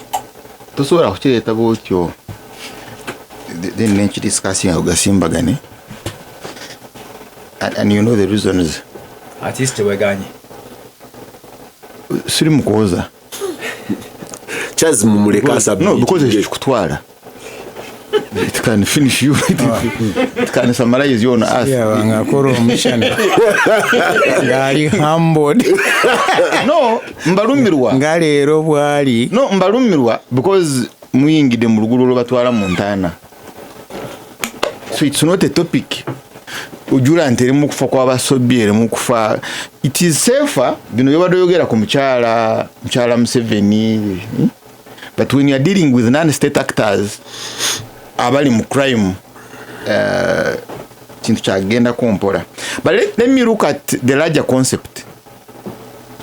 tosobola kukireeta bwotyo then nenkidiscussinga gasimbagane and you know the reasons.
At least teweganye.
Siri mukuwoza.
Charles, mumuleke.
No, because ekikutwala, it can finish you, it can summarize you on earth.
Yabanga akola omushana ng'ali humbled.
No, mbalumirwa.
Nga leero bwali.
No, mbalumirwa because muyingidde mu luguudo lwebatwala mu ntaana, so it's not a topic ojula nti erimu kufa kw'abasobi, erimu kufa. It is safer bino byobadde oyogera ku mukyala Museveni, But when you are dealing with non-state actors abali mu crime, kintu kyagenda kumpola. But let me look at the larger concept.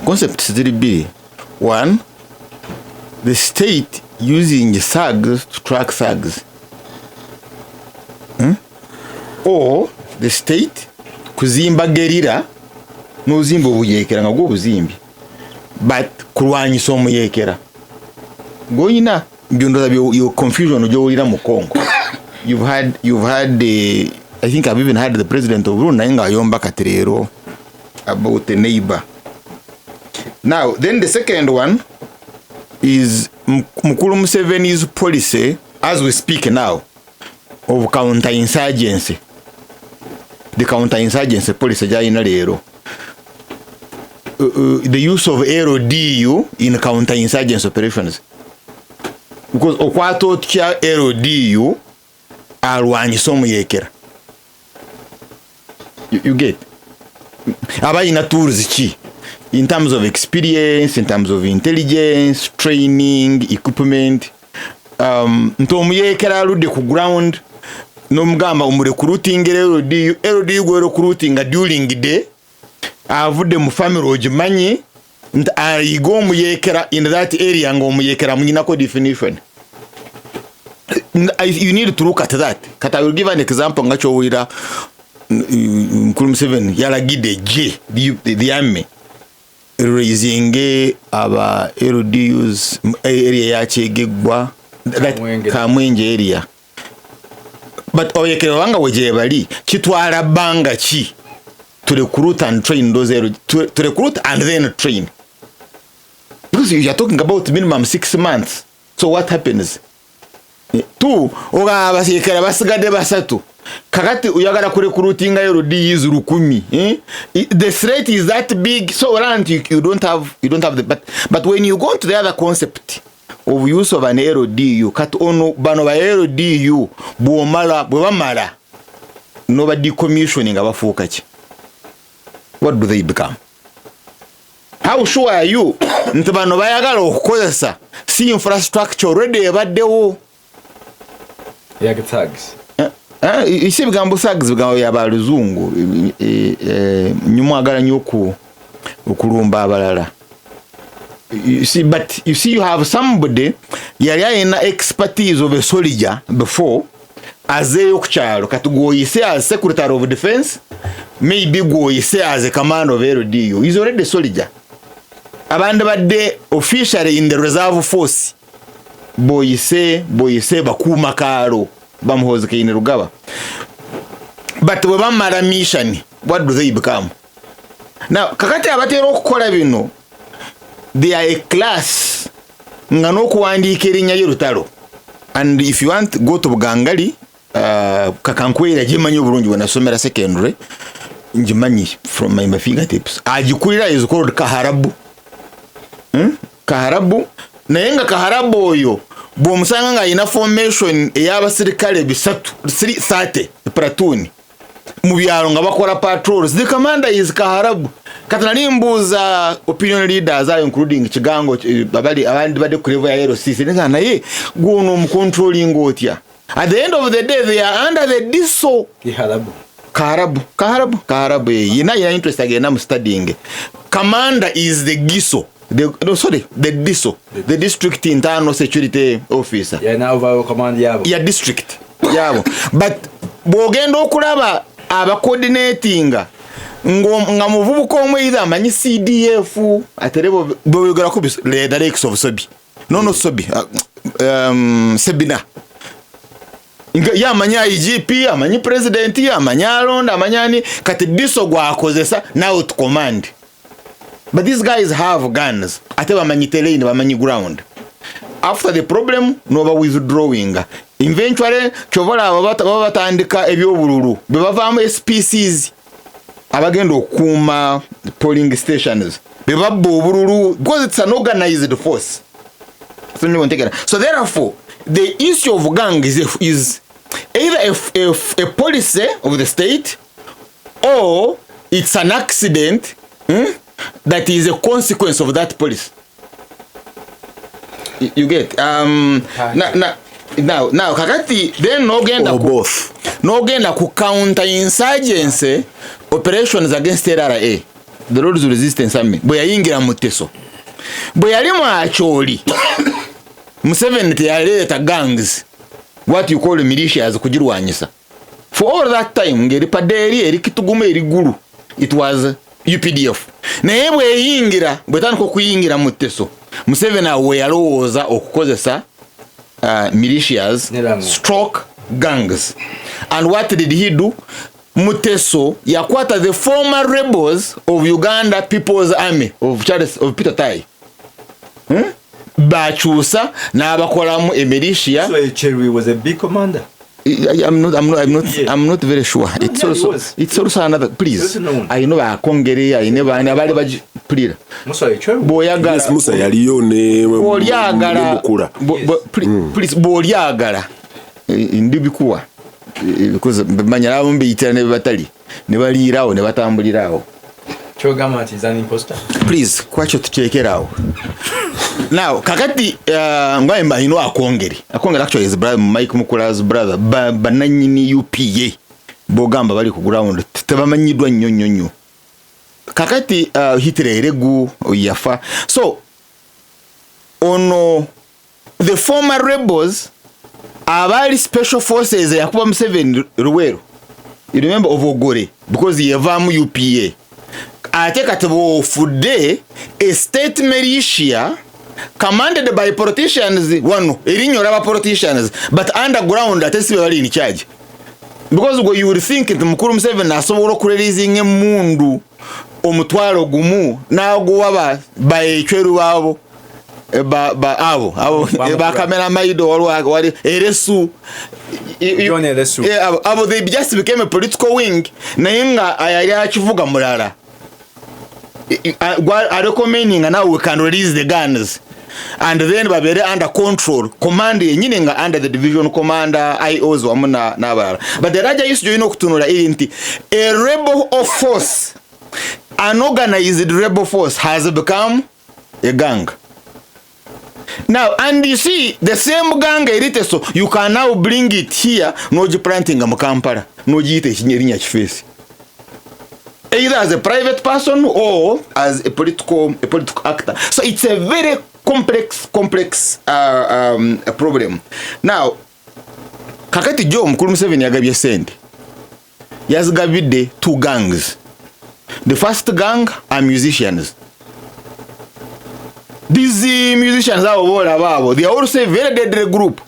Concepts ziri bbiri. One, the state using thugs to track thugs, Or the state kuzimba guerrilla n'ozimba obuyekera nga gwo obuzimbi, but kulwanyisa omuyekera gwoyina. Byondoza your confusion gyowulira mu Congo. You've had the, I think I've even had the president of Burundi naye ng'ayomba kati leero about the neighbor. Now then, the second one is Mukulu Museveni's policy as we speak now of counterinsurgency, the counterinsurgency policy gyalina leero, the use of LDU in counterinsurgency operations, because okwata otya LDU alwanyisa omuyekera? You get aba ayina tools ki in terms of experience, in terms of intelligence, training, equipment, nti omuyekera aludde ku ground n'omugamba omurecruitingira LDU, LDU gwerecruitinga during day avudde mu family ogimanyi nti ayiga omuyekera in that area nga omuyekera muyinako definition. You need to look at that. Kati I will give an example nga kyowulira Mukulu Museveni yalagidde gye the army raisinge aba LDUs area ya Kyegeggwa,
Kamwenge.
Kamwenge area, but oyekera wanga wegyebali kitwala bbanga ki to recruit and train those to recruit and then train? Because you are talking about minimum 6 months. So what happens? Two, ogamba abasekera basigadde basatu, kakati oyagala kurecruitinga LDUs 1,000, eh? The threat is that big, so olaba nti you don't have the, but when you go to the other concept of use of an LDU, kati ono bano ba LDU bwomala bwe bamala noba decommissioning nga bafuuka ki? What do they become? How sure are you nti bano bayagala okukozesa si infrastructure already ebaddewo?
Ya thugs.
Isi ebigambo thugs bigambo bya baluzungu, nyumwagala nnyo okulumba abalala. You see, but you see, you have somebody yali alina expertise of a soldier before azeeyo ku kyalo, kati gwoyise as secretary of defense, maybe gwoyise as a commander of LDU is already a soldier. Abandi badde officially in the reserve force, boyise bakuuma kaalo bamuhoozi Kainerugaba, but bwe bamala mission, what do they become now? Kakati abatera okukola bino, they are a class nga n'okuwandiika erinnya lye lutalo. And if you want, go to Bugangali, Kakankwera gimanyi obulungi, bwe nasomera secondary ngimanyi from my fingertips. Agikulira is called Kaharabu, Kaharabu, naye nga Kaharabu oyo bw'omusanga ng'alina formation ey'abasirikale bisatu 30 platoon mu byalo nga bakola patrols, the commander is Kaharabu. Kati nali mbuuza opinion leaders ayo, including Kigango, abali abandi badde ku level ya LCC, nga naye gwono omucontrolling otya? At the end of the day, they are under the DISO.
Kiharabu.
Kaharabu, Kaharabu, Kaharabu, yina interest agenda mu studying. Commander is the GISO, the, no, sorry, the DISO, the district internal security officer.
Yalina overall command yabo.
Ya district. Yabo, but bw'ogenda okulaba abacoordinatinga nga muvubuka omu either amanyi CDF, atere boyogerako the likes of Sobi, no Sobi, Sebina, nga ye amanyi IGP, amanyi president, amanyi alonda, amanyi ani. Kati DISO gwakozesa now to command, but these guys have guns, ate bamanyi terrain, bamanyi ground. After the problem noba withdrawing eventually, kyova olaba baba batandika ebyobululu bwe bavaamu SPCs abagenda okukuuma polling stations, be babba obululu, because it's an organized force. So ntegera. So therefore the issue of gang is either a policy of the state or it's an accident, that is a consequence of that policy. You get now kakati then nogenda
Or both.
Nogenda ku counter insurgency operations against LRA, the Lord's Resistance Army, bwe yayingira mu Teso, bwe yali mu Acholi, Museveni teyaleeta gangs, what you call militias, kugirwanyisa. For all that time ng'eri Pader, eri Kitgum, eri Gulu, it was UPDF. Naye bweyingira, bwetandika okuyingira mu Teso, Museveni awo we yalowooza okukozesa militias
Nerango.
stroke gangs. And what did he do? Muteso yakwata the former rebels of Uganda People's Army of Charles, of Peter Tai, Bakyusa n'abakolamu emilitia.
So Cherry was a big commander.
I'm not,
Yeah.
I'm not very sure. It's
Yeah, he
also,
was.
it's also another, please.
Also known.
I know bakongere, ayine bani abali bagipulira.
Musa Cherry.
Bw'oyagala
Yes, Musa yaliyo ne
bw'olyagala
ne Mukula.
Please, bw'olyagala ndi bikuwa because manya abamu mbiyitira ne batali ne baliirawo ne batambulirawo.
Kyogamba nti is an imposter.
Please, kwakyo tukirekeraawo. Now kakati ngaye ayina Akongere. Akongere actually is brother Mike Mukula's brother. Bananyini UPA bogamba bali ku ground tebamanyiddwa nnyo nnyo nnyo. Kakati Hitler Eregu yafa. So ono the former rebels abaali special forces yakuba Museveni Luweero, you remember, of Ogore, because yavaamu UPA. Ate kati bwofudde a state militia commanded by politicians, wano erinnya olaba politicians, but underground ate si be bali in charge, because gwe you would think nti mukulu Museveni asobola okureleasinga emundu 10,000 n'aguwa baecweru baabo. Ba abo abo bakamera maido waliwo wali Eresu.
John Eresu.
Yeah, abo they just became a political wing, naye nga yali akivuga mulala arecommending now we can release the guns and then babere under control, command yenyini nga under the division commander, IOs wamu n'abalala. But the larger issue gyolina okutunula eri nti a rebel of force, an organized rebel force, has become a gang now. And you see the same gang eriteso, you can now bring it here n'ogiplantinga mu Kampala n'ogiyita erinnya kifeesi, either as a private person or as a political actor. So it's a very complex problem. Now kakati jo mukulu Museveni yagabye sente, yazigabidde two gangs. The first gang are musicians. These musicians abo boolaba abo, they are also a very deadly group.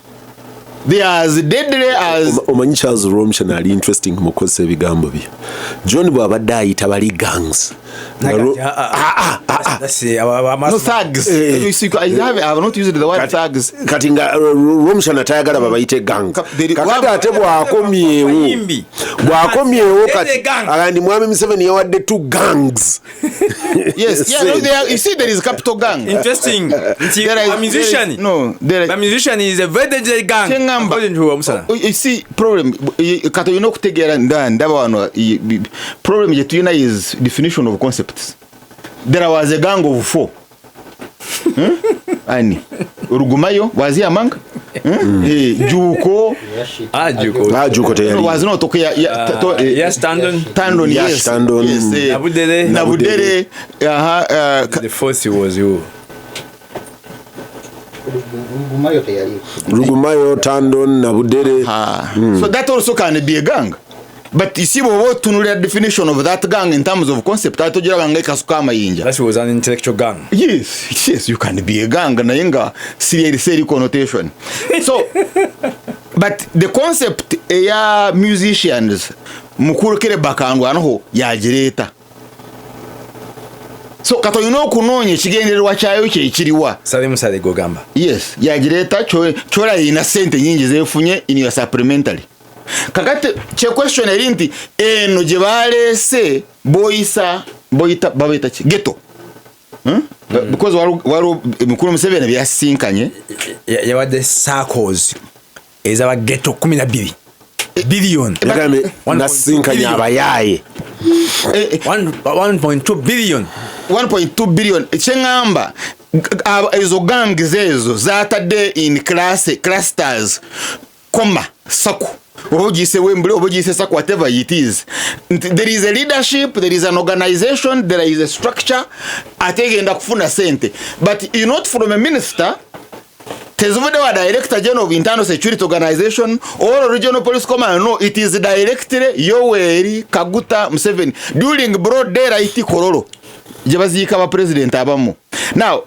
They are as deadly as
Omanyi Charles Rwomushana ali interesting mu kukozesa ebigambo bye. John bw'abadde ayita bali gangs.
No, thugs. You see, I have not used the word thugs.
Kati nga Rwomushana tayagala babayite gang. Kakati ate bw'akomyewo
Bayimbi.
bw'akomyewo
There's
kati
a gang.
agandi mwami Museveni yawadde two gangs.
Yes, yeah, no, they are, you see, there is capital gang.
Interesting. Nti
There is,
a musician.
There is, no, there
A musician is a very dangerous gang.
Kyeŋŋamba.
According to Omusana.
Oh, you see, problem kati olina okutegeera ndaba wano problem gye tulina is definition of concepts. There was a gang of four. Ani Rugumayo was he among? Juko.
Ah, Juko.
Ah, Juko teyali.
Was not okay.
Yes, Tandon.
Tandon,
Yash
yes.
Tandon.
Yes,
Nabudere.
Nabudere.
The fourth was who?
Rugumayo teyali.
Rugumayo, Tandon, Nabudere.
So that also can be a gang. But you see, bw'oba otunulira definition of that gang in terms of concept, ate ogiraba nga ekasuka amayinja.
That was an intellectual gang.
Yes, you can be a gang naye nga siri connotation. So, but the concept eya musicians, mukuru kere bakangwanaho yagireeta. So kati olina okunoonya ekigendererwa kyayo kyekiriwa.
Salim Saleh gogamba.
Yes, yagireeta kyola yina sente nyingi zefunye in your supplementary. Kakati kye question eri nti eno gye baleese boyisa boyita babayita ki ghetto. Because waliwo mukulu Museveni byasinkanye
yawadde circles ezaba ghetto 12 billion.
Yagambye nasinkanye abayaaye.
1.2 billion.
1.2 billion. Kyeŋŋamba ezo gangs ezo zatadde in clusters, koma sako oba ogiyise Wembley oba ogiyise sako, whatever it is, there is a leadership, there is an organization, there is a structure ate egenda kufuna sente, but you not from a minister tezivudde wa director general of internal security organization or regional police command. No, it is directly Yoweri Kaguta Museveni during broad daylight Kololo gye baziika ba president abamu. Now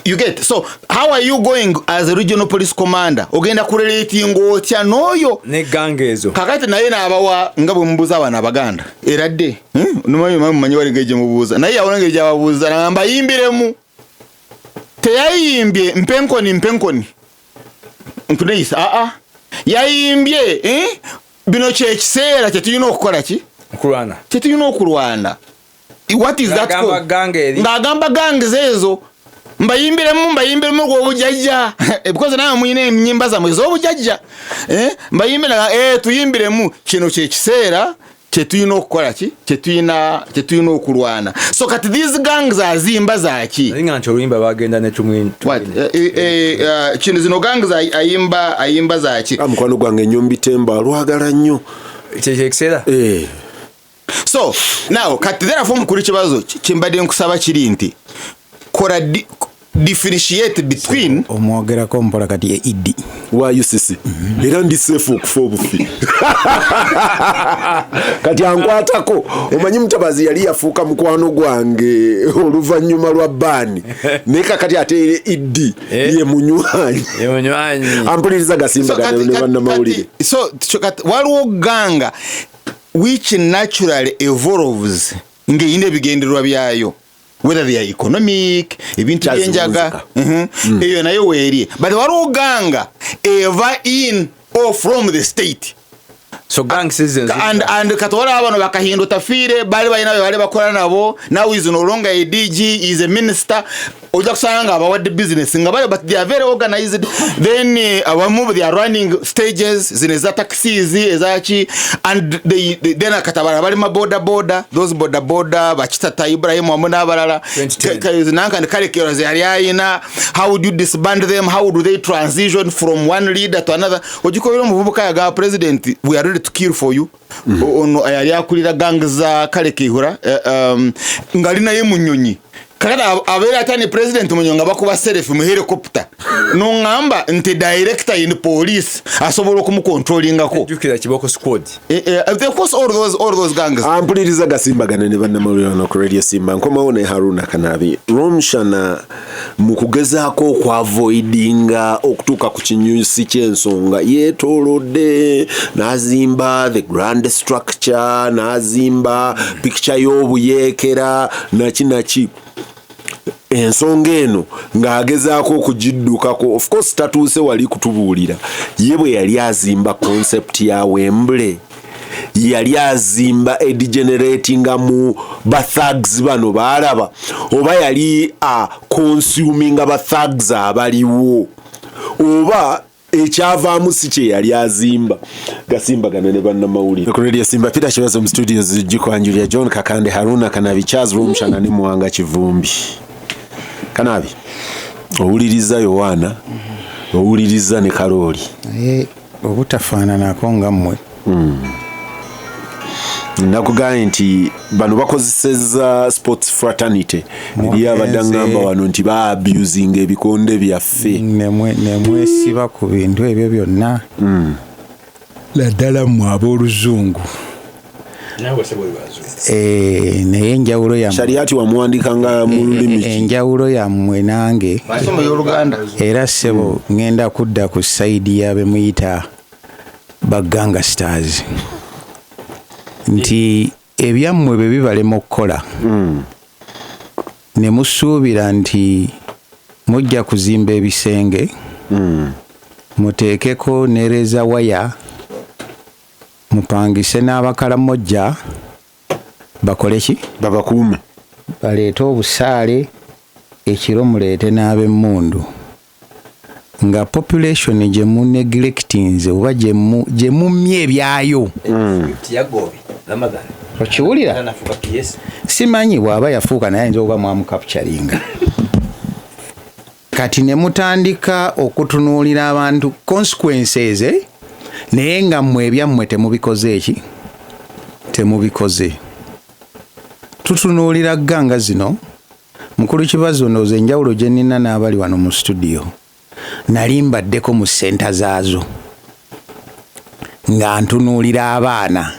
you get, so how are you going as a regional police commander ogenda kurelatinga otya n'oyo
ne gang ezo?
Kakati naye n'abawa nga bwe mubuuza abana abaganda eradde mumanyi wali ngeri gye mubuuza naye yawona ngeri gyababuuza nagamba yimbiremu teyayimbye mpenkoni mpenkoni nkuneyisa aa yayimbye bino kyekiseera kyetulina okukola ki
okulwana
kyetulina okulwana. What is that
Ng'agamba
called?
gang eri.
Ng'agamba gangs ezo mbayimbiremu gw'obujjajja because nawe muyina ennyimba zammwe ez'obujjajja mbayimbira tuyimbiremu kino kyekiseera kyetulina okukola ki kyetulina okulwana. So kati these gangs azimba zaki
naye nga nti oluyimba bagenda ne tumwin
What? Kino zino gangs ayimba zaki
Mukwano gwange Nyombi Temba alwagala nnyo.
Kyekiseera
So now kati therefore mukuru kibazo kyembadde nkusaba kiri nti kola differentiate between
omwogerako mpola kati ye Idi
wa UCC era ndi safe okufa obufi kati ankwatako omanyi Mutabazi yali yafuuka mukwano gwange oluvannyuma lwa baani naye kakati ate Idi ye munywanyi
ye munywanyi
ampuliriza gasimba
So,
gane ne bannamawulire.
So kati waliwo gang which naturally evolves ng'erina ebigendererwa byayo whether they are economic ebintu byenjaga eyo nayo weeri, but waliwo gang eva in or from the state.
So gang citizens
And kati waliwo bano bakahindo tafiire bali balina be bali bakola nabo. Now is no longer a DG, is a minister. Ojja kusanga nga abawadde business nga bali, but they are very organized. Then abamu they are running stages zino eza taxis ezaki and they then kati abalala bali ma boda boda, those boda boda bakitata Ibrahim wamu n'abalala.
2010.
Nankani Kalekero ze yali ayina. How would you disband them? How do they transition from one leader to another? Ogikobera omuvubuka yaga president, we are ready to kill for you. Ono yali akulira gang za Kalekihura ngali naye mu nnyonyi kakati abeera atani president mu nnyonyi nga bakuba selfie mu helicopter noŋŋamba nti director in police asobola okumukontrolingako.
Jjukira Kiboko squad.
Of course, all those gangs.
Ampuliriza gasimbagane ne bannamawulire wano ku Radio Simba. Nkomawo ne Haruna Kanabi Romshana mu kugezaako okwavoidinga okutuuka ku kinyusi ky'ensonga yeetoolodde n'azimba the grand structure n'azimba picture y'obuyeekera naki naki ensonga eno ng'agezaako okugiddukako. Of course tatuuse wali kutubuulira ye bwe yali azimba concept ya Wembley yali azimba edegeneratinga mu bathugs bano baalaba oba yali a consuminga bathugs abaliwo oba ekyavaamu si kye yali azimba. Gasimbagana ne bannamawulire ku Radio Simba. Peter Kibazo mu studios gikwanjulira John Kakande, Haruna Kanabi, Charles Rumshana ne Muwanga Kivumbi. Kanabi, owuliriza Yowaana, owuliriza ne Kalooli.
Naye obutafaananako nga mmwe.
Nakugambye nti bano bakozeseza sports fraternity eri abadde aŋŋamba wano nti ba abusing ebikonde byaffe.
Nemwesiba ku bintu ebyo byonna, naddala mmwe ab'oluzungu. Naye enjawulo yammwe
Shariati wamuwandikanga mu lulimi ki?
Enjawulo yammwe nange
Masomo y'Oluganda.
Era ssebo, ŋŋenda kudda ku side y'abe muyita ba gangsters nti ebyammwe bwe bibalema okukola ne musuubira nti mujja kuzimba ebisenge, muteekeko ne razor wire, mupangise n'abakalamojja bakole ki?
Babakuume.
Baleete obusaale ekiro, muleete n'ab'emmundu, nga population gye mu neglectinze oba gye mummye ebyayo.
Yagobi Ramadan.
Okiwulira?
Nafuuka PS.
Simanyi bw'aba yafuuka, naye ayinza okuba mwamukapturinga. Kati ne mutandika okutunuulira abantu consequences, eh? Naye nga mmwe ebyammwe temubikoze, eki temubikoze. Tutunuulira gang zino. Mukulu Kibazo, ndowooza enjawulo gye nnina n'abali wano mu studio, nali mbaddeko mu center zaazo nga ntunuulira abaana,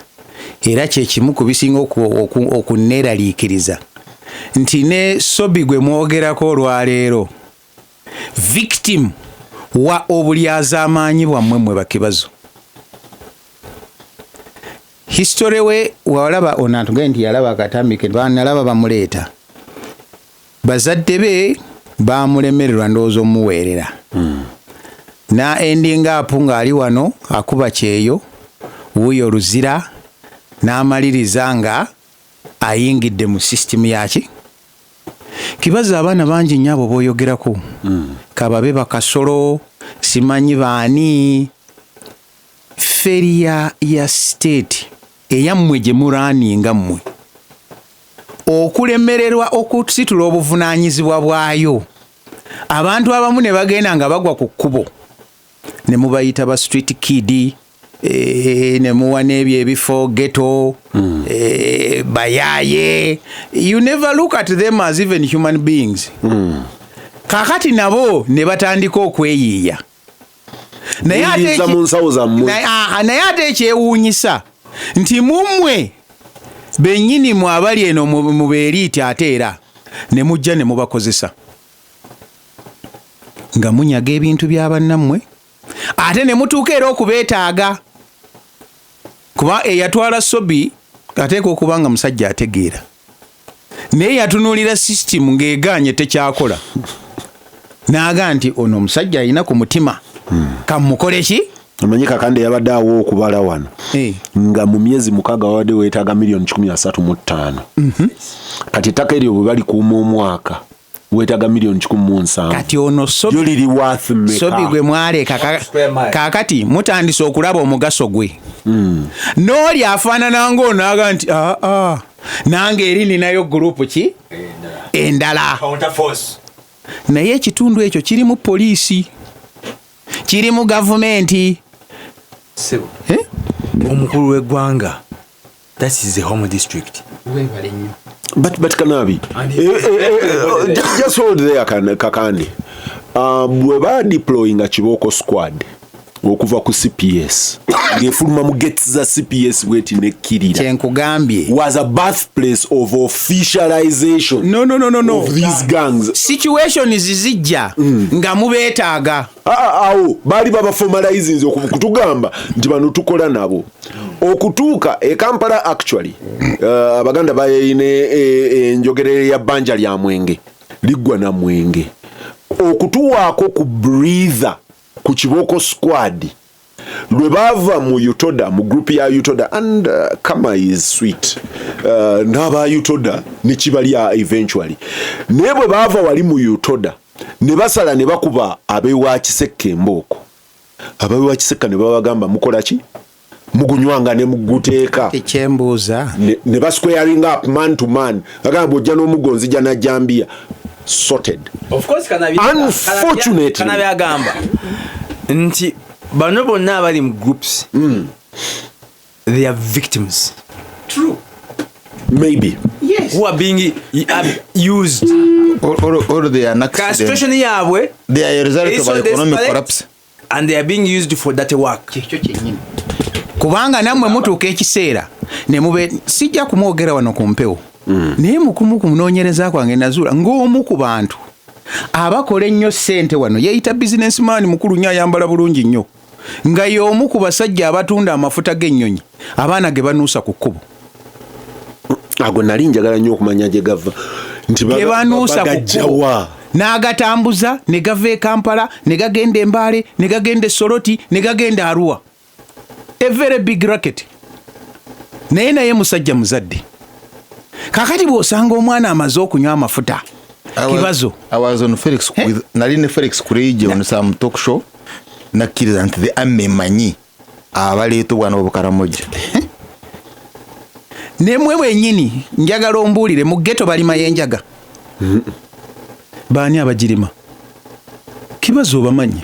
era kyekimu ku bisinga okunneeraliikiriza nti ne Sobi gwe mwogerako olwaleero victim wa obulyazaamaanyi bwammwe mmwe bakibazo. History we walaba ono atugambye nti yalaba akatambi ke nalaba bamuleeta, bazadde be bamulemererwa ndowooza omuweerera na ending up ng'ali wano akuba kyeyo wuuyo Luzira, n'amaliriza nga ayingidde mu sisitimu yaki. Kibaza abaana bangi nnyo abo b'oyogerako, kababe bakasolo, simanyi baani, failure ya state eyammwe gye murunninga mmwe, okulemererwa okusitula obuvunaanyizibwa bwayo, abantu abamu ne bagenda nga bagwa ku kkubo ne mubayita ba street kid, ne muwa n'ebyo ebifo ghetto, bayaaye. You never look at them as even human beings. Kaakati nabo ne batandika okweyiiya, naye ate
Muyingiza mu nsawo zammwe.
Naye ate ekyewuunyisa nti mummwe bennyini mwe abali eno mu beeriiti, ate era ne mujja ne mubakozesa nga munyaga ebintu bya bannammwe, ate ne mutuuka era okubeetaaga, kuba eyatwala Sobi ateeka okuba nga musajja ategeera, naye yatunuulira sisitimu ng'egaanye, tekyakola, n'aga nti ono omusajja alina ku mutima, kamukole ki?
Omanyi Kakande yabadde awo okubala wano nga mu myezi 6 wabadde weetaaga miliyoni 135. Kati ettaka eryo bwe balikuuma omwaka, weetaaga miliyoni 170.
Kati ono Sobi
yo liri worth meka?
Sobi gwe mwaleka
Square mile.
Kaakati mutandise okulaba omugaso gwe n'oli afaanana ng'ono aga nti aa, nange eri ninayo group ki endala.
Counter force.
Naye ekitundu ekyo kirimu poliisi, kirimu gavumenti.
Sebo.
Eh?
Omukulu w'eggwanga, that is the home district.
But Kanabi,
And
just hold there, Kakande. Bwe ba deployinga Kibooko squad okuva ku CPS ng'efuluma mu gates za CPS bweti nekkirira
Kyenkugambye.
was a birthplace of officialization
No, no, no, no, no.
of these gangs.
Situations zijja nga mubeetaaga.
Ah, ah, awo baali babaformalizinze kutugamba nti bano tukola nabo okutuuka e Kampala. Actually, abaganda bayine enjogerere ya bbanja lya mwenge liggwa na mwenge. Okutuwaako ku breather ku Kibooko squad lwe baava mu UTODA, mu group ya UTODA, and karma is sweet, n'aba UTODA nekibalya eventually. Naye bwe baava wali mu UTODA ne basala ne bakuba abewa Kisekka embooko, abewa Kisekka ne babagamba, "Mukola ki? Mugunywanga ne muguteeka."
Ekyembuuza,
Ne basquaring up man to man, agamba bw'ojja n'omuggo nzija na jambiya, sorted.
Of course,
Unfortunately.
Kanabi agamba nti bano bonna abali mu groups, they are victims. True.
Maybe.
Yes.
Who are being used.
Or they are an accident.
Castration yaabwe
They are a result
is
of
so
economic
desperate
collapse.
And they are being used for that work.
Kyekyo kyennyini, kubanga nammwe mutuuka ekiseera ne mube, sijja kumwogera wano ku mpewo, naye mukumu kunoonyereza kwange nazuula ng'omu ku bantu abakola ennyo ssente wano, yeeyita businessman mukulu nnyo, ayambala bulungi nnyo, nga y'omu ku basajja abatunda amafuta g'ennyonyi abaana ge banuusa ku kkubo.
Ago nali njagala nnyo okumanya gye gava nti
ge banuusa ku kkubo,
bagajjawa.
N'agatambuza ne gava e Kampala ne gagenda e Mbaale ne gagenda e Soroti ne gagenda Arua, a very big racket. Naye musajja muzadde. Kakati bw'osanga omwana amaze okunywa amafuta, Kibazo.
I was on Felix
Eh?
with nali ne Felix Kureije on some talk show, nakkiriza nti the army manyi abaleeta obwana bw'Obukaramoja.
Nemwe bwennyini njagala ombuulire, mu ghetto balima y'enjaga? Baani abagirima? Kibazo, obamanyi,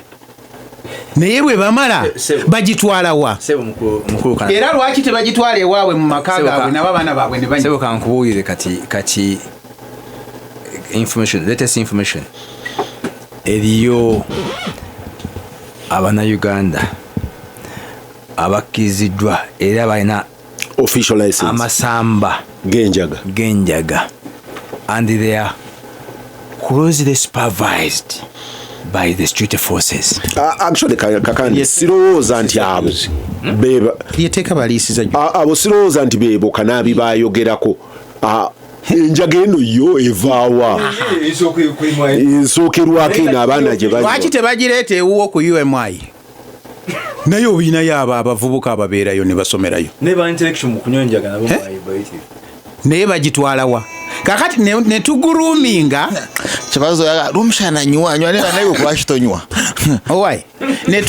naye bwe bamala bagitwala wa?
Sebo mukulu
Era lwaki tebagitwala ewaabwe mu maka
Sebo
gaabwe, nabo abaana baabwe ne banywa?
Sebo, kankubuulire kati information, latest information eriyo, Abannayuganda abakkiriziddwa era balina
official license
amasamba
g'enjaga
g'enjaga, and they are closely supervised by the street forces.
Actually, kakandi sirowooza nti abo beba
Lyeteeka baliisiza.
Abo sirowooza nti bebo kanaabi bayogerako. Enjaga eno yo evaawa, ensookerwako eno abaana gye
Lwaki
banywa?
tebagireeta ewuwo ku UMI? Naye obinayo abo abavubuka ababeerayo ne basomerayo.
Ne ba intellectual mu kunywa enjaga nabo bayitirivu.
Naye bagitwalawa kakati ne tugroominga?
Kibazo yaga lumushana nywa nywa, naye naye kulwaki tonywa?
Owai, ne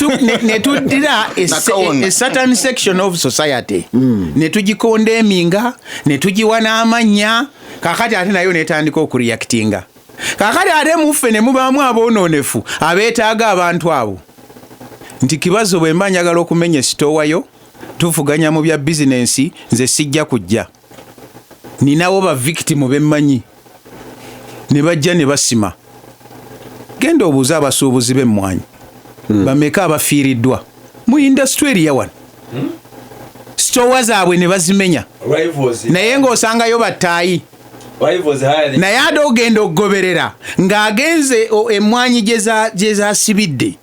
tuddira
Nakawona.
a certain section of society ne tugicondemninga ne tugiwa n'amannya. Kakati ate nayo netandika okureactinga. Kakati ate muffe ne mubaamu aboononefu abeetaaga abantu abo, nti Kibazo, bwe mba njagala okumenya esitoowayo, tuvuganya mu bya bizinensi, nze sijja kujja, ninawo ba victim bemmanyi ne bajja ne basima. Genda obuuze abasuubuzi b'emmwanyi, bameka abafiiriddwa mu industry eriya wano, sitowa zaabwe ne bazimenya, naye ng'osangayo battaayi. Naye ate ogenda okugoberera ng'agenze emmwanyi gye zasibidde.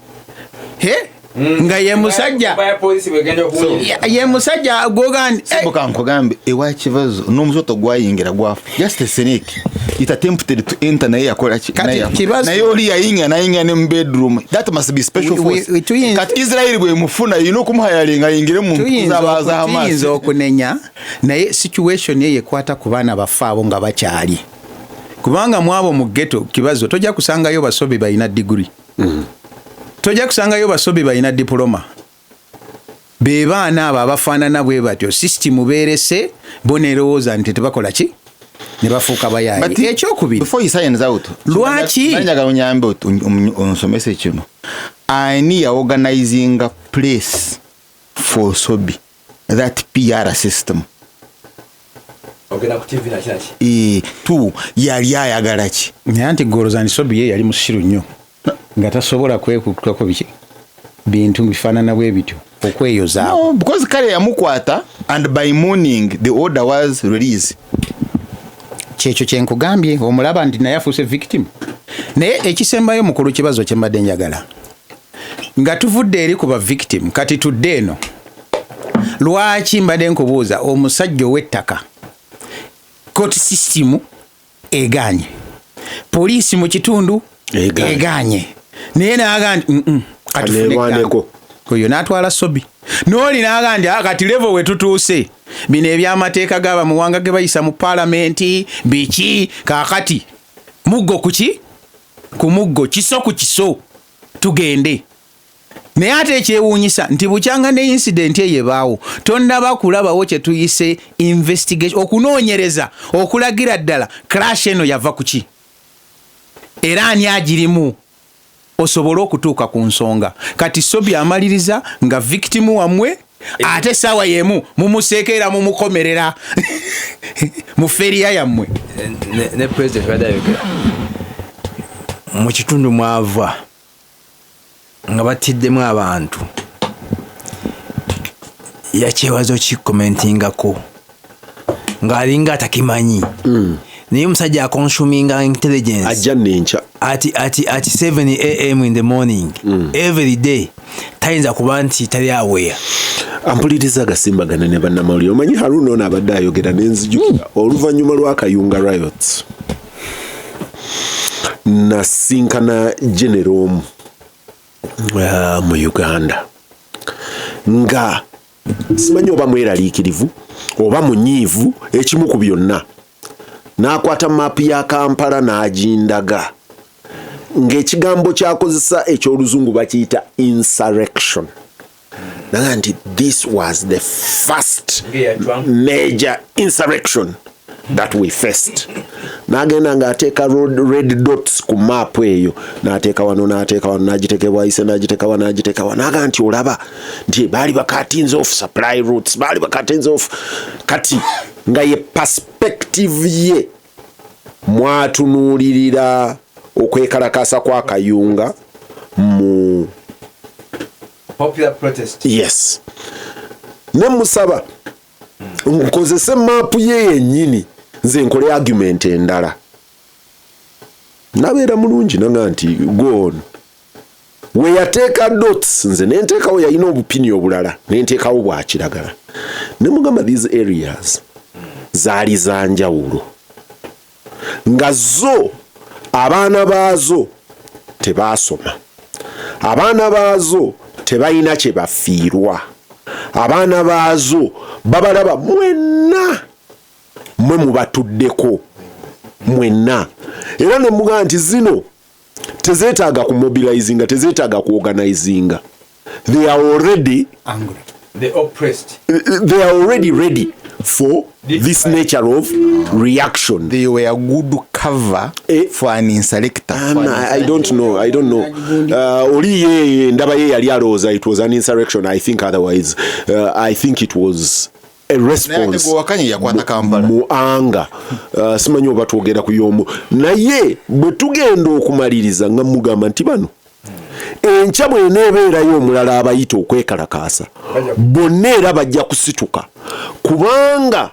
He? Nga ye musajja, ye musajja gwoga nti,
Sebo, kankugambe, ewa Kibazo n'omusoto gwayingira gwafa, just a snake, it attempted to enter, naye yakola ki?
Kati
Naye yafa.
Kibazo-
Naye oli yayingira, nayingira ne mu bedroom. That must be special force. Kati Israel bwemufuna erina okumuhiringa ayingire mu zabaza Hamas.
Tuyinza okunenya, naye situation eyo ekwata ku baana baffe abo nga bakyali, kubanga mwabo mu ghetto, Kibazo, tojja kusangayo basobi balina diguri, tojja kusangayo basobi balina diploma. Be baana abo abafaanana bwe batyo, system beerese bo nerowooza nti tebakola ki, ne bafuuka bayaayi. Ekyokubiri,
Before he signs out,
Lwaki?
njagala onyambe onsomese kino. Ani yaorganizinga place for Sobi, that PR system?
Ogenda ku TV nakinaki.
Two, yali ayagala ki?
Naye anti golooza nti Sobi ye yali musiru nnyo nga tasobola kwekutulako biki bintu bifaanana bwe bityo okweyozaako.
No, because kale yamukwata and by morning the order was release.
Kyekyo kyenkugambye, omulaba nti naye afuuse victim. Naye ekisembayo, mukulu Kibazo, kyembadde njagala, nga tuvudde eri ku ba victim, kati tudde eno, lwaki mbadde nkubuuza omusajja ow'ettaka, court system eganye, poliisi mu kitundu
Eganye.
eganye, naye naga nti katufune
Kaneerwaneko.
egamba." Oyo n'atwala Sobi n'oli naga nti, "Ah, kati level we tutuuse, bino ebyamateeka gaba muwanga ge bayisa mu paalamenti biki, kaakati muggo kuki ku muggo, kiso ku kiso, tugende." Naye ate ekyewuunyisa nti bukyanga ne incident eyo ebaawo, tonnaba kulabawo kye tuyise investigation, okunoonyereza okulagira ddala clash eno yava ku ki era ani agirimu, osobole okutuuka ku nsonga. Kati Sobi amaliriza nga victim wammwe. Ate essaawa yemu mumuseekeera, mumukomerera mu failure yammwe.
Ne president badde ayogera mu kitundu mwava nga batiddemu abantu, yakyewaza okicommentingako ng'alinga atakimanyi, naye omusajja aconsuminga intelligence.
Ajja nenkya.
At 7 a.m. in the morning every day, tayinza kuba nti tali aware.
Ampuliriza agasimbagana ne bannamawulire, omanyi Haruna ono abadde ayogera nenzijukira oluvannyuma lwa Kayunga riots nasinkana genero omu mu Uganda nga simanyi oba mweraliikirivu oba munyiivu, ekimu ku byonna. N'akwata maapu ya Kampala n'agindaga ng'ekigambo kyakozesa eky'oluzungu bakiyita insurrection, naga nti this was the first major insurrection that we faced. N'agenda ng'ateeka red dots ku maapu eyo, n'ateeka wano, n'ateeka wano, n'agiteeka Bwaise, n'agiteeka wa, n'agiteeka wa, n'aga nti olaba nti baali bacuttinze off supply routes, baali bacuttinze off. Kati nga ye perspective ye mwatunuulirira okwekalakasa kwa Kayunga mu
popular protest.
Yes, ne musaba nkozese maapu ye yennyini nze nkole argument endala. Nabeera mulungi nanga nti go on. We yateeka dots, nze nenteekawo, yalina obupini obulala, nenteekawo bwakiragala, ne mugamba these areas zaali za njawulo nga zo abaana baazo tebaasoma, abaana baazo tebalina kye bafiirwa, abaana baazo babalaba mwenna, mwe mubatuddeko mwenna. Era ne mugamba nti zino tezeetaaga ku mobilizinga, tezeetaaga ku organizinga, they are already
angry.
The oppressed.
They are already ready for this nature of reaction.
They were good cover for an insurrector.
I don't know. I don't know. Oli ye ndaba ye yali alowooza it was an insurrection. I think otherwise. I think it was a response.
Wakanye yakwata Kampala.
Mu anga. Simanyi oba twogera ku y'omu, naye bwe tugenda okumaliriza nga mugamba nti bano enkya bw'eneebeerayo omulala abayita okwekalakaasa bonna era bajja kusituka kubanga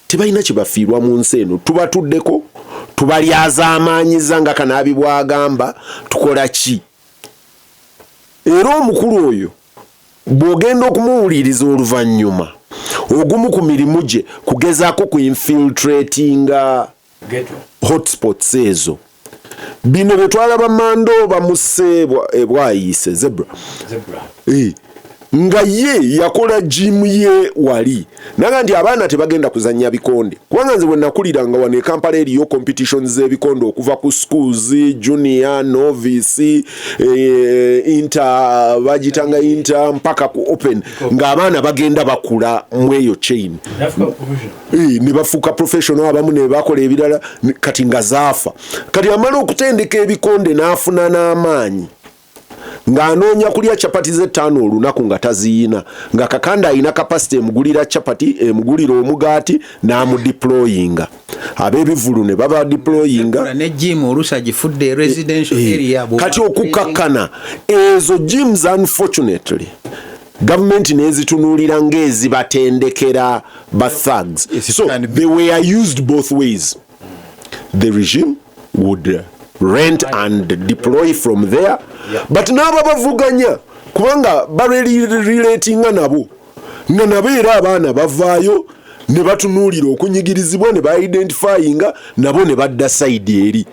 tebalina kye bafiirwa mu nsi eno. Tubatuddeko, tubalyazaamaanyiza nga Kanaabi bw'agamba, tukola ki? Era omukulu oyo bw'ogenda okumuwuliriza oluvannyuma, ogumu ku mirimu gye kugezaako ku infiltratinga
ghetto
hotspots ezo. Bino bye twalaba Mando bamusse ebwayiise Zebra.
Zebra.
Nga ye yakola gym ye wali naga nti abaana tebagenda kuzannya bikonde, kubanga nze bwe nakuliranga wano e Kampala eriyo competitions z'ebikonde okuva ku schools, junior, novice, inter, bagitanga inter, mpaka ku open, ng'abaana bagenda bakula mu eyo chain.
Nafuka professional.
Ne bafuuka professional, abamu ne bakola ebirala. Kati nga zaafa, kati amala okutendeka ebikonde n'afuna n'amaanyi ng'anoonya kulya capati z'ettaano olunaku nga taziyina, nga Kakanda ayina capacity emugulira capati, emugulira omugaati, n'amudeployinga ab'ebivulu ne baba deployinga.
Ne gym oluusi agifudde residential area.
Kati okukakkana ezo gyms, unfortunately gavumenti nezitunuulira ng'ezibatendekera ba thugs.
Yes, it
So
can be.
they were used both ways. The regime would rent and deploy from there, but n'aba bavuganya kubanga barelatinga nabo nga nabo era abaana bavaayo ne batunuulira okunyigirizibwa ne baidentifyinga nabo ne badda side eri,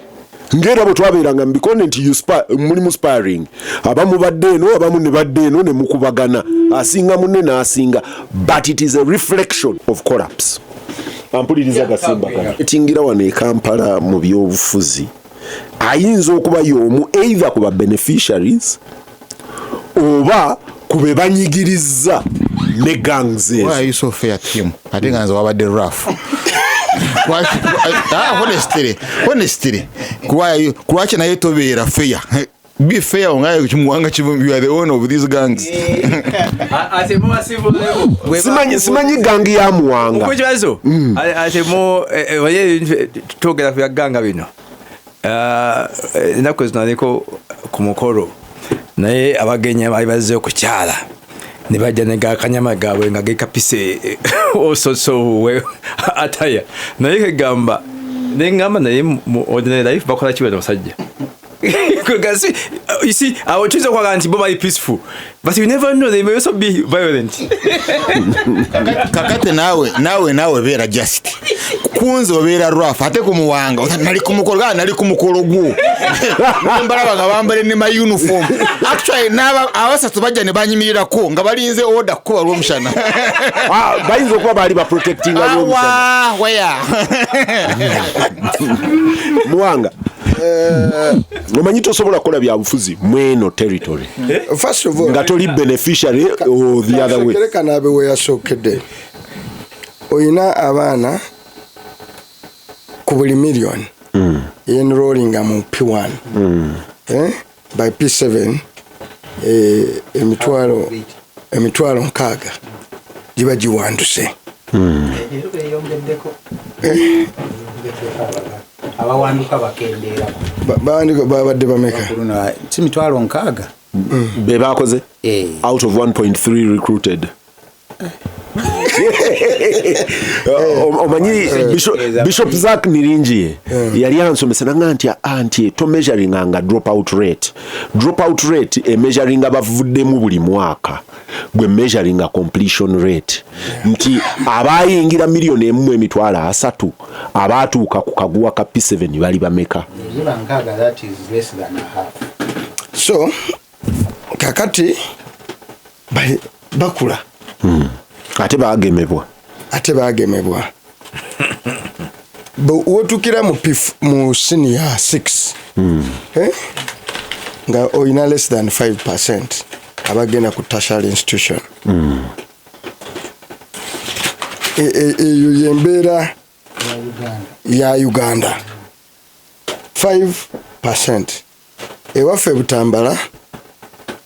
ngera bwe twabeeranga mu bikonde nti mulimu sparring, abamu badde eno, abamu ne badda eno ne mukubagana, asinga munne n'asinga, but it is a reflection of collapse. Ampuliriza gasimba kano etingira wano e Kampala mu byobufuzi ayinza okuba y'omu either ku ba beneficiaries oba ku be banyigirizza ne gangs ezo.
Why are you so fair to him? Ate nga nze wabadde rough. Honestly, lwaki naye tobeera fair? Be fair, nga Muwanga Kivumbi, you are the owner of these gangs.
Ate mu civil level.
Simanyi gang ya Muwanga.
Okukibazo. Ate mu oye twogera ku bya gang bino. Ennaku zino aliko ku mukolo, naye abagenyi abaali bazze okukyala ne bajja ne gakanyama gaabwe nga gekapise ososo we ataya, naye kegamba neŋŋamba, naye mu ordinary life bakola ki bano basajja? Kwegasi, you see, awo tuyinza okwagala nti bo bali peaceful, but you never know, they may also be violent.
Kakati naawe beera just kunze obeera rwafu, ate ku Muwanga nali ku mukolo gaa, nali ku mukolo gwo mbalaba nga bambale ne ma uniform. Actually abasatu bajja ne banyimirirako nga balinze order kukuba lw'omushana.
Ah, bayinza okuba baali baprotectinga lw'omusana.
Awa where?
Muwanga, omanyi tosobola kukola byabufuzi mweno territory
First of all,
nga toli beneficiary or the other way.
Kasokereka naabe we yasookedde. Oyina abaana ku buli million enrollinga mu P1, eh? By P7, emitwalo 60 giba giwanduse.
Eyongeddeko abawanduka bakendeerako.
Bawandika babadde bameka?
Luno si 60,000.
Be bakoze
Eh.
out of 1.3 recruited. Omanyi Bishop Zack Niringiye yali ansomesa nanga nti anti tomeasuringa nga drop out rate. Drop out rate emeasuringa bavuddemu buli mwaka, gwe measuringa completion rate, nti abayingira 1,030,000 abatuuka ku kaguwa ka P7 bali bameka?
Ziba nkaaga, that is less than a half.
So kakati bakula.
Ate bagemebwa.
Ate bagemebwa. Wotukira mu mu senior 6, eh? Nga oyina less than 5 abagenda ku tertiary institution. Eyo yembeera ya Uganda, 5. Ewaffe Butambala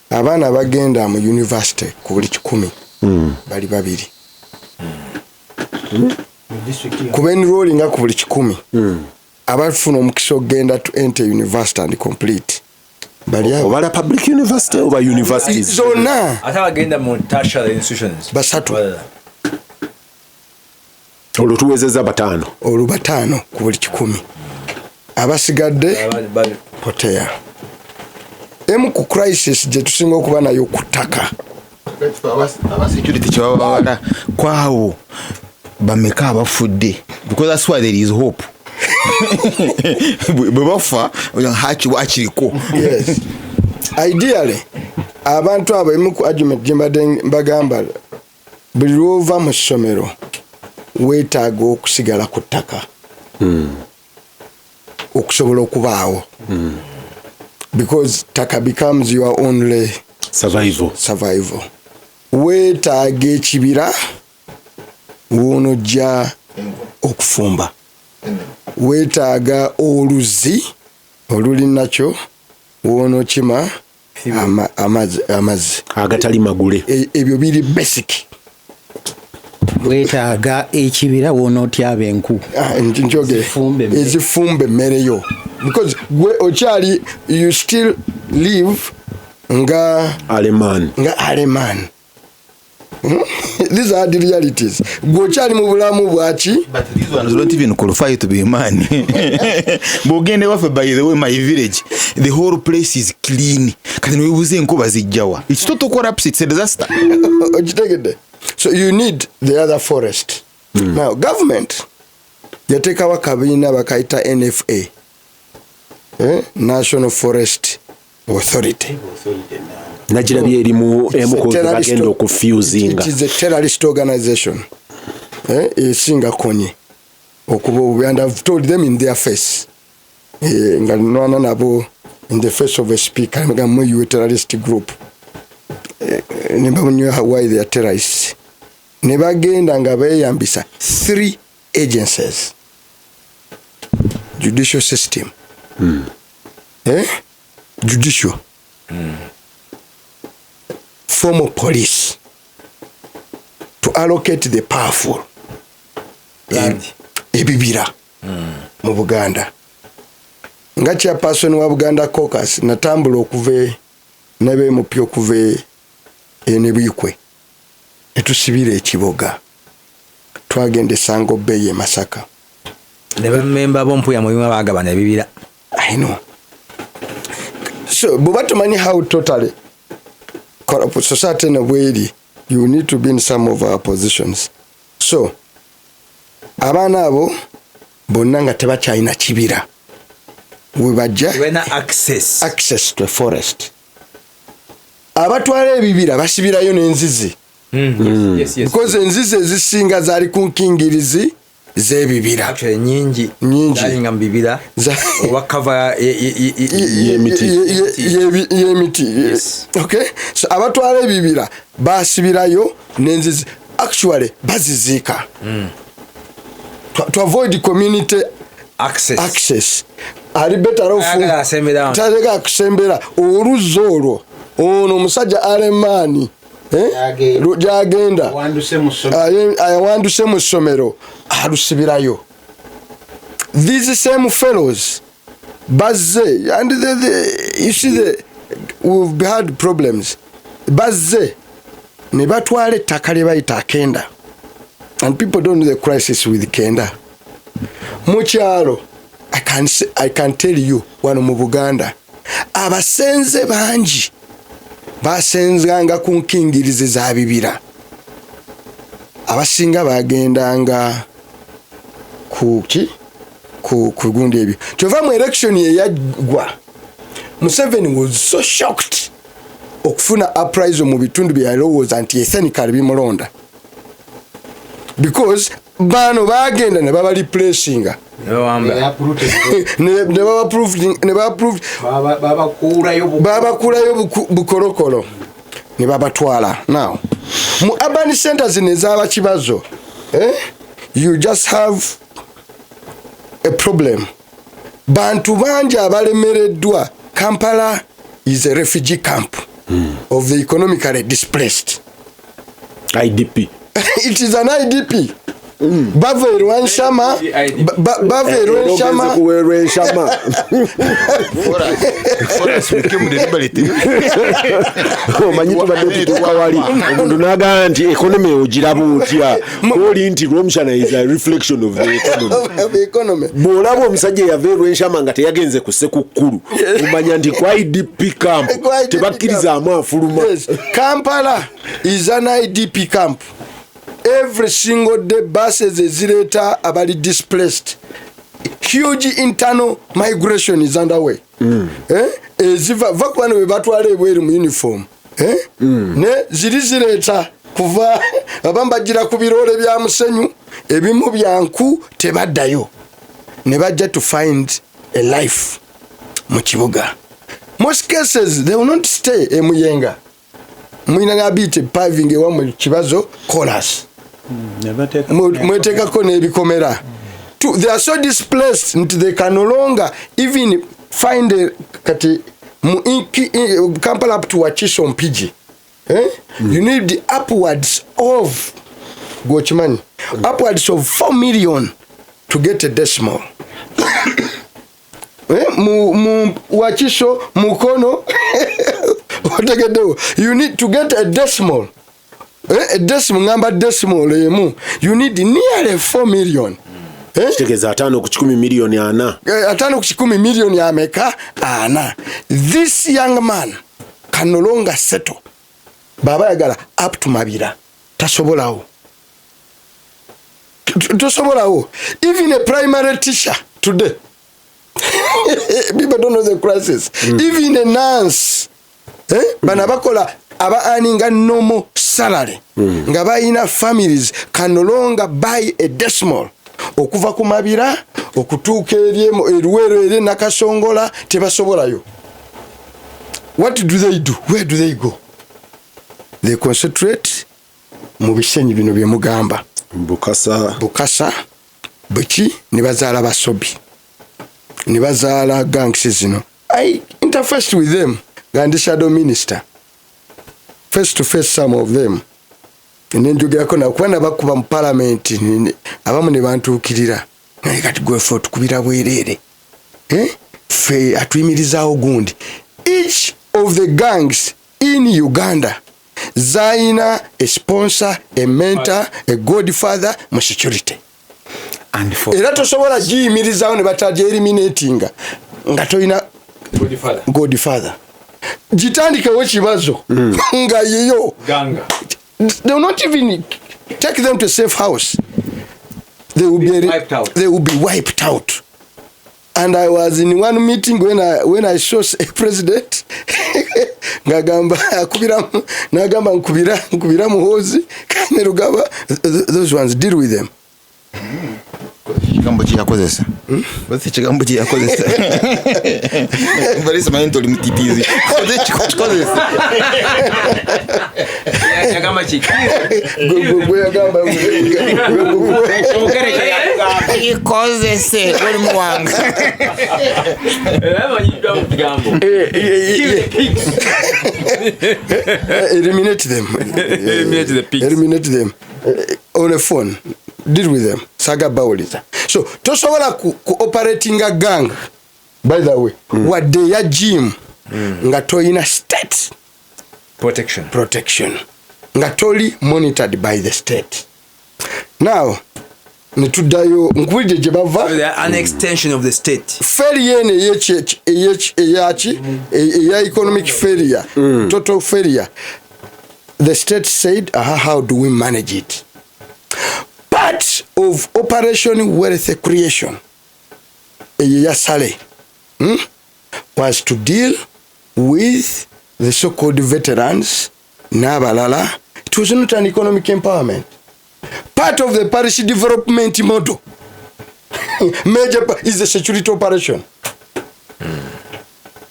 abaana bagenda mu university ku buli 100 bali babiri. Kuba enrollinga ku buli 100 abafuna omukisa okugenda to enter university and complete bali abo.
Obala public university oba universities?
Zonna.
Ate abagenda mu tertiary institutions?
Basatu.
Balala.
Olwo tuwezezza bataano.
Olwo bataano ku buli 100, abasigadde potea. Emu ku crisis gye tusinga okuba nayo ku ttaka.
Aba security kyebaba babala kwawo bameka abafudde? Because that's why there is hope. Bwe bafa haki wakiriko.
Yes, ideally abantu abo, emu ku argument gye mbadde mbagamba, buli lwova mu ssomero weetaaga okusigala ku ttaka okusobola okubaawo, because ttaka becomes your only
survival.
Survival. Weetaaga ekibira woonojja okufumba, weetaaga oluzzi oluli nakyo woonokima amazzi
agatali magule.
Ebyo biri basic.
Weetaaga ekibira wonootyaba enku.
Ah, njogere.
Ezifumba emmere.
Ezifumba emmere yo, because gwe okyali, you still live nga
aleman.
Nga aleman. These are the realities. Gwe okyali mu bulamu bwaki?
But these ones don't even qualify to be a man. Bw'ogenda ewaffe, by the way, my village, the whole place is clean. Kati newebuuza enkuba zijjawa. It's total collapse, it's a disaster.
Okitegedde? So you need the other forest. Now government yateekawo akabiina bakayita NFA, eh? National Forest Authority.
Nagirabye erimu emu ku
It's a terrorist-
bagenda okufusinga.
It is a terrorist organization, eh? Esinga Kony okuba obubi, and I've told them in their face, eh, nga nwana nabo in the face of a speaker, nga you a terrorist group, eh, ne bamunywa why they are terrorists, ne bagenda nga beeyambisa three agencies: judicial system, eh? Judicial, formal police to allocate the powerful
Land.
Ebibira mu Buganda. Nga chairperson wa Buganda Caucus, natambula okuva nabemupya okuva enebikwe, netusibira ekiboga, twagenda esango Bay e Masaka.
Ne bamemba bompuya mubimu bagabana ebibira.
I know. So bw'oba tomanyi how totally corrupt society eno bweri, you need to be in some of our positions. So abaana abo bonna nga tebakyalina kibira webajja
Tebalina access.
Access to a forest. Abatwala ebibira basibirayo n'enzizi
Yes.
because enzizi ezisinga zaali ku nkingirizi z'ebibira.
Actually nyingi.
Nyingi.
Zalinga mu bibira oba cover
Y'emiti.
Y'emiti.
Yes.
Okay, so abatwala ebibira basibirayo n'enzizi, actually baziziika to avoid community
access.
Access. Ali better off
Ayagala asembera.
Tayagala kusembera oluzzi olwo, ono omusajja alemaani, eh?
Gyagenda.
Gyagenda.
Wanduse mu ssomero.
Awanduse mu ssomero, alusibirayo. These same fellows bazze and you see we've had problems. Bazze ne batwala ettaka lye bayita akenda, and people don't know the crisis with kenda mu kyalo. I can tell you, wano mu Buganda abasenze bangi basenzanga ku nkingirizi za bibira. Abasinga bagendanga ku ki, ku gundi ebyo. Kyova mu election eyaggwa, Museveni was so shocked okufuna uprisal mu bitundu bye yalowooza nti ethnically bimulonda, because bano bagenda ne baba replacinga.
Ne bawamba.
Ne baba
Babakuulayo.
Babakulayo bukolokolo ne babatwala. Now mu urban centers zino ez'abakibazo, eh? You just have a problem. Bantu bangi abalemereddwa. Kampala is a refugee camp of the economically displaced.
IDP.
It is an IDP. Bava e Rwenshama, bava e Rwenshama.
Kuwerwenshama.
Became deliberate.
Omanyi tubadde tutuuka wali omuntu n'agamba nti economy ogiraba otya, oli nti Rwomushana is a reflection of the economy.
Of the economy.
Bw'olaba omusajja eyava erwenshama nga teyagenze ku Sekukkulu, omanya nti ku IDP camp
Ku IDP
tebakkirizaamu afuluma.
Yes. Kampala is an IDP camp. Every single day buses ezireeta abali displaced. Huge internal migration is underway. Eh? Eziva va ku bano be batwala ebweru mu uniform. Eh? Ne ziri zireeta kuva abamu bagira ku biroole bya musenyu, ebimu byanku, tebaddayo. Ne bajja to find a life mu kibuga. Most cases they will not stay e Muyenga. Mulina n'abiyita paving ewammwe kibazo colas, mweteekako n'ebikomera. They are so displaced nti they can no longer even find a, kati mu Kampala up to Wakiso, Mpigi, eh? You need the upwards of, gwokimanyi, upwards of 4 million to get a decimal. Eh, mu Wakiso, Mukono, otegeddewo, you need to get a decimal, eh, a decimal, ngamba decimal emu, you need nearly 4 million, eh?
Kitegeeza 50 miliyoni 40.
Eh, 50 miliyoni ameka? Ana. This young man can no longer settle. Baba yagala up to Mabira, tasobolawo. Tosobolawo. Even a primary teacher today, people don't know the crisis. Even a nurse, eh? Bano abakola aba earninga normal salary nga balina families can no longer buy a decimal okuva ku Mabira okutuuka eri eruweero, eri Nakasongola, tebasobolayo. What do they do? Where do they go? They concentrate mu bisenyi bino byemugamba.
Bukasa.
Bukasa bweki, ne bazaala basobi, ne bazaala gangs zino. I interact Interfaced with them nga ndi shadow minister, face to face, some of them nenjogerako nabo, kuba nabakuba mu palamenti, abamu ne bantuukirira, naye kati gwe ffe otukubira bwereere. Eh? Ffe atuyimirizaawo gundi. Each of the gangs in Uganda zayina a sponsor, a mentor, a godfather mu security.
And for
Era tosobola giyimirizaawo ne batagyeliminatinga nga tolina godfather. Gitandikewo kibazo nga yiyo.
Ganga.
They will not even take them to a safe house. They will be
Wiped out.
They will be wiped out. And I was in one meeting when I saw a president ngagamba akubira, nagamba nkubira Muhozi Kainerugaba, those ones, deal with them.
Ekigambo kyeyakozesa, basi ekigambo kyeyakozesa balisa, manyi nti oli mutitizi, kikozesa.
Yagamba ki?
Gwe yagamba.
Kikozese oli muwanga.
Era amanyiddwa mu kigambo.
Eliminate them.
Eliminate the pigs.
Eliminate them. On a phone, deal with them, saga bawuliza. So tosobola ku operatinga gang, by the way, wadde ya gym, nga toyina state
protection.
Protection, nga toli monitored by the state. Now netuddayo nkubulidde gye bava.
They are an extension of the state.
Failure eno eyaki eya economic failure, total failure, the state said, "Aha, how do we manage it?" Part of Operation Wealth Creation eyo ya Saleh, was to deal with the so-called veterans n'abalala. It was not an economic empowerment. Part of the parish development model, major is the security operation.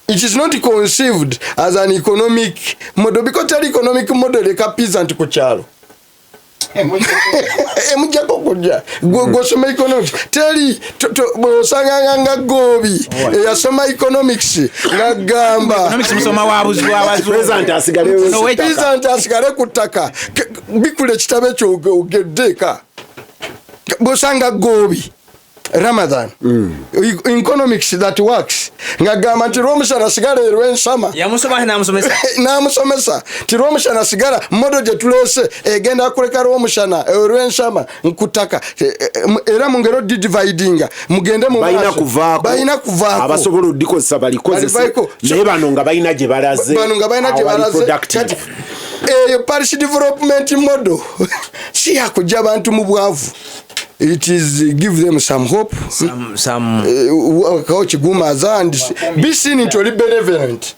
It is not conceived as an economic model, because tali economic model eka peasant ku kyalo emujjako kujja. Gwosoma economics, teri bwosanganga nga Goobi eyasoma economics ngagamba
Economics musoma wa buzu.
President asigale.
No, wait.
Peasant asigale ku ttaka. Bikula ekitabo ekyo ogeddeeka. Bwosanga Goobi Ramadan, economics that works, ngagamba nti Lwomushana sigala erwensama.
Yamusoma ate n'amusomesa.
N'amusomesa ti Lwomushana sigala, model gye tuleese egenda kuleka Lwomushana olwensama nkutaka. Era mungero dividinga mugende mu
Balina
maaso.
Kuvaako.
Balina kuvaako.
Abasobola odikozesa balikozese.
Balivaako.
Naye bano nga balina gye balaze.
Bano nga balina gye
Awali
balaze.
productive.
Kati eyo parish development model si yakujja abantu mu bwavu. It is give them some hope.
Some
Wakawo kigumaza and be seen nti oli benevolent,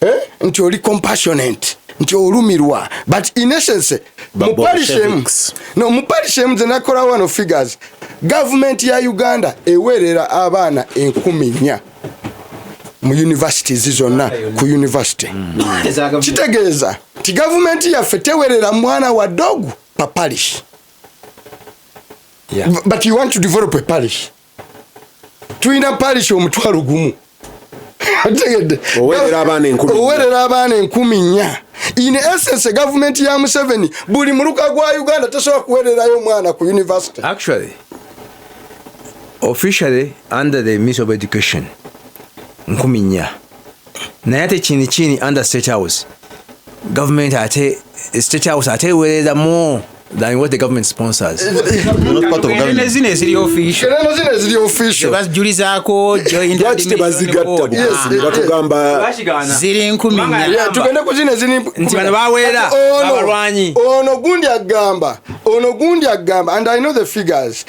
eh? Nti oli compassionate, nti olumirwa, but in essence
Ba
mu parish emu
Bolsheviks.
No, mu parish emu zenakola wano figures, government ya Uganda eweerera abaana 4,000 mu universities zonna. Ku university, kitegeeza nti gavumenti yaffe tewerera mwana wa dogu pa parish. But you want to develop a parish. Tulina parish 10,000. Otegedde?
Oweerera abaana 4,000.
Oweerera abaana 4,000. In essence, gavumenti ya Museveni, buli muluka gwa Uganda tosobola kuweererayo omwana ku university.
Actually, officially under the Ministry of Education 4,000, naye ate kini kini under State House, government ate State House ate eweerera more than what the government sponsors.
You're not part of
Ne
government.
zino eziri official.
Era zino eziri official.
Bazijulizaako joint
Lwaki tebazigatta?
board.
Yes.
Batugamba
Ziri 4,000.
Yeah, tugende ku zino eziri
Nti bano baweera,
Kati ono-
abalwanyi.
Ono gundi agamba, and I know the figures,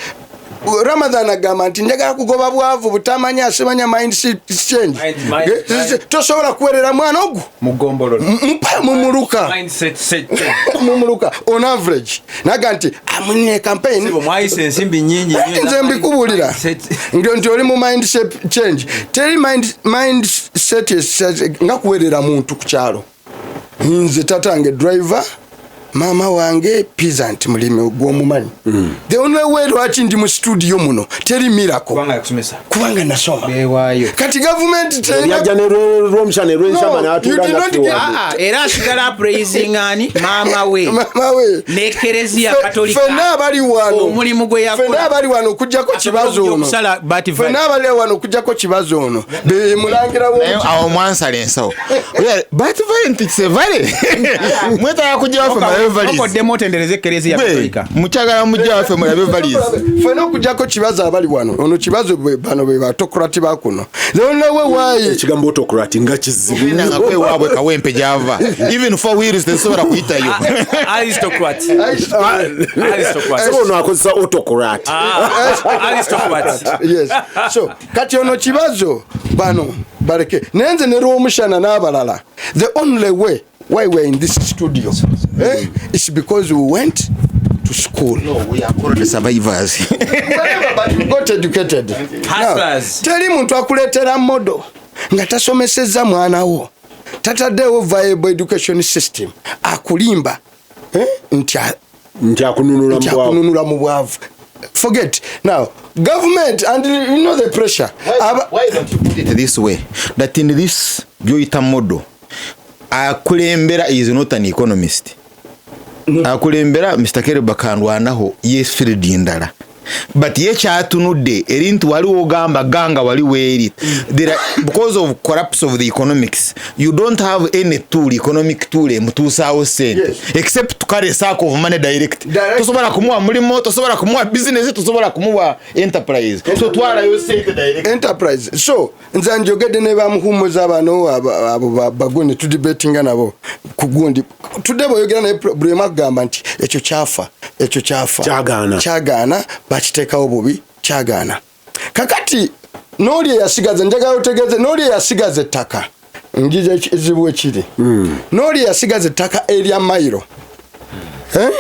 Ramadan agamba nti njagala kugoba bwavu, butamanya, asimanya mind change. Tosobola kuwerera mwana ogwo
Mugombolola.
Mumuluka.
Mindset set.
Mumuluka on average naga nti amunye campaign.
Sebo, mwayise ensimbi nyingi nnyo.
Nze mbikubulira.
Mindset.
Nti oli mu mindset change, teri mindset nga kuwerera muntu ku kyalo. Nze tatange driver, Maama wange peasant, mulimi gwomumanyi. The only way lwaki ndi mu studio muno, teri miracle.
Kubanga yakusomesa.
Kubanga nasoma.
Bewaayo.
Kati gavumenti terina
Yajja ne Rwomushana Rwenshama
No,
n'atuula
you did
nga
not
ffe
get-
wano.
Ah, era asigala apraisinga ani? Maama we.
Maama we.
N'ekereziya Katolika.
Ffenna abali wano,
Omulimu gwe yakola.
ffenna abali wano okuggyako Kibazo ono,
Okusala bat
ffenna abali wano okuggyako Kibazo ono, be mulangira
Naye awo mwansala ensawo, but vale nti sevale mwetaaga kujja waffe mulabe valis.
Okoddemu otendereza ekereziya Katolika.
Mukyagala mujja waffe mulabe valis.
Ffenna okuggyako Kibazo abali wano, ono Kibazo bano be batokrati bakuno. The only way why
Ekigambo autocrat nga kizibu.
Nangako ewaabwe Kawempe gyava, even four wheels tezisobola kuyitayo.
Aristocrat. Aristocrat.
Sebo ono akozesa autocrat.
Aristocrat.
Yes, so kati ono Kibazo, bano baleke naye nze ne Rwomushana n'abalala, the only way why we're in this studio, is because we went to school.
We are called the survivors.
Whatever, but we got educated.
Hustlers.
Now, teri muntu akuleetera model nga tasomesezza mwana wo, tataddewo viable education system, akulimba, nti
Nti akununula
nti
mu bwavu.
Akununula mu bwavu. Forget now government and you know the pressure.
Why don't you put it this way, that in this gyoyita model, akulembera is not an economist? Akulembera Mr. Caleb Akandwanaho, ye field ndala, but ye kyatunudde eri nti waliwo ogamba ganga wali weeri. There are, because of collapse of the economics, you don't have any tool, economic tool emutuusaawo sente. Except to carry a sack of money direct.
Direct.
Tosobola kumuwa mulimu, tosobola kumuwa business, tosobola kumuwa enterprise, so twalayo sente direct.
Enterprise. So nze njogedde ne bamuhumuza bano abo bagundi, tudebatinga nabo ku gundi tudde. Bweyogera naye, buli omu akugamba nti ekyo kyafa, ekyo kyafa.
Kyagaana.
Kyagaana, bakiteekawo bubi, kyagaana. Kakati n'oli eyasigaza, njagala otegeeze, n'oli eyasigaza ettaka, njija ekizibu ekiri, n'oli eyasigaza ettaka erya mayiro, eh?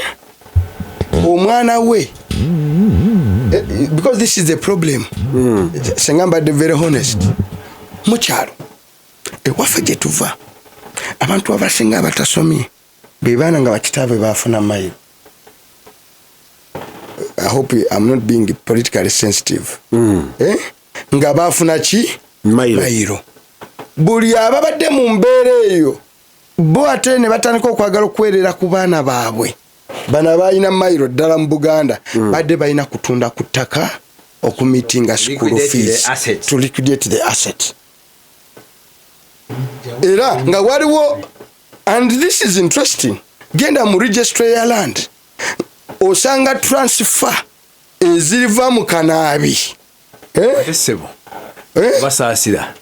Omwana we, because this is the problem, senga mbadde very honest, mukyalo ewaffe gye tuva, abantu abasinga abatasomye be baana nga bakitaabwe bafuna mayiro. I hope I'm not being politically sensitive. Eh? Nga bafuna ki?
Mayiro.
Mayiro. Buli ababadde mu mbeera eyo bo ate ne batandika okwagala okwerera ku baana baabwe. Bano abalina mayiro ddala mu Buganda badde balina kutunda ku ttaka okumeetinga school
Liquidate the
fees.
asset.
To liquidate the asset. Era nga waliwo, and this is interesting, genda mu registry ya land, osanga transfer eziriva mu Kanaabi, eh?
Ate ssebo,
Eh?
basaasira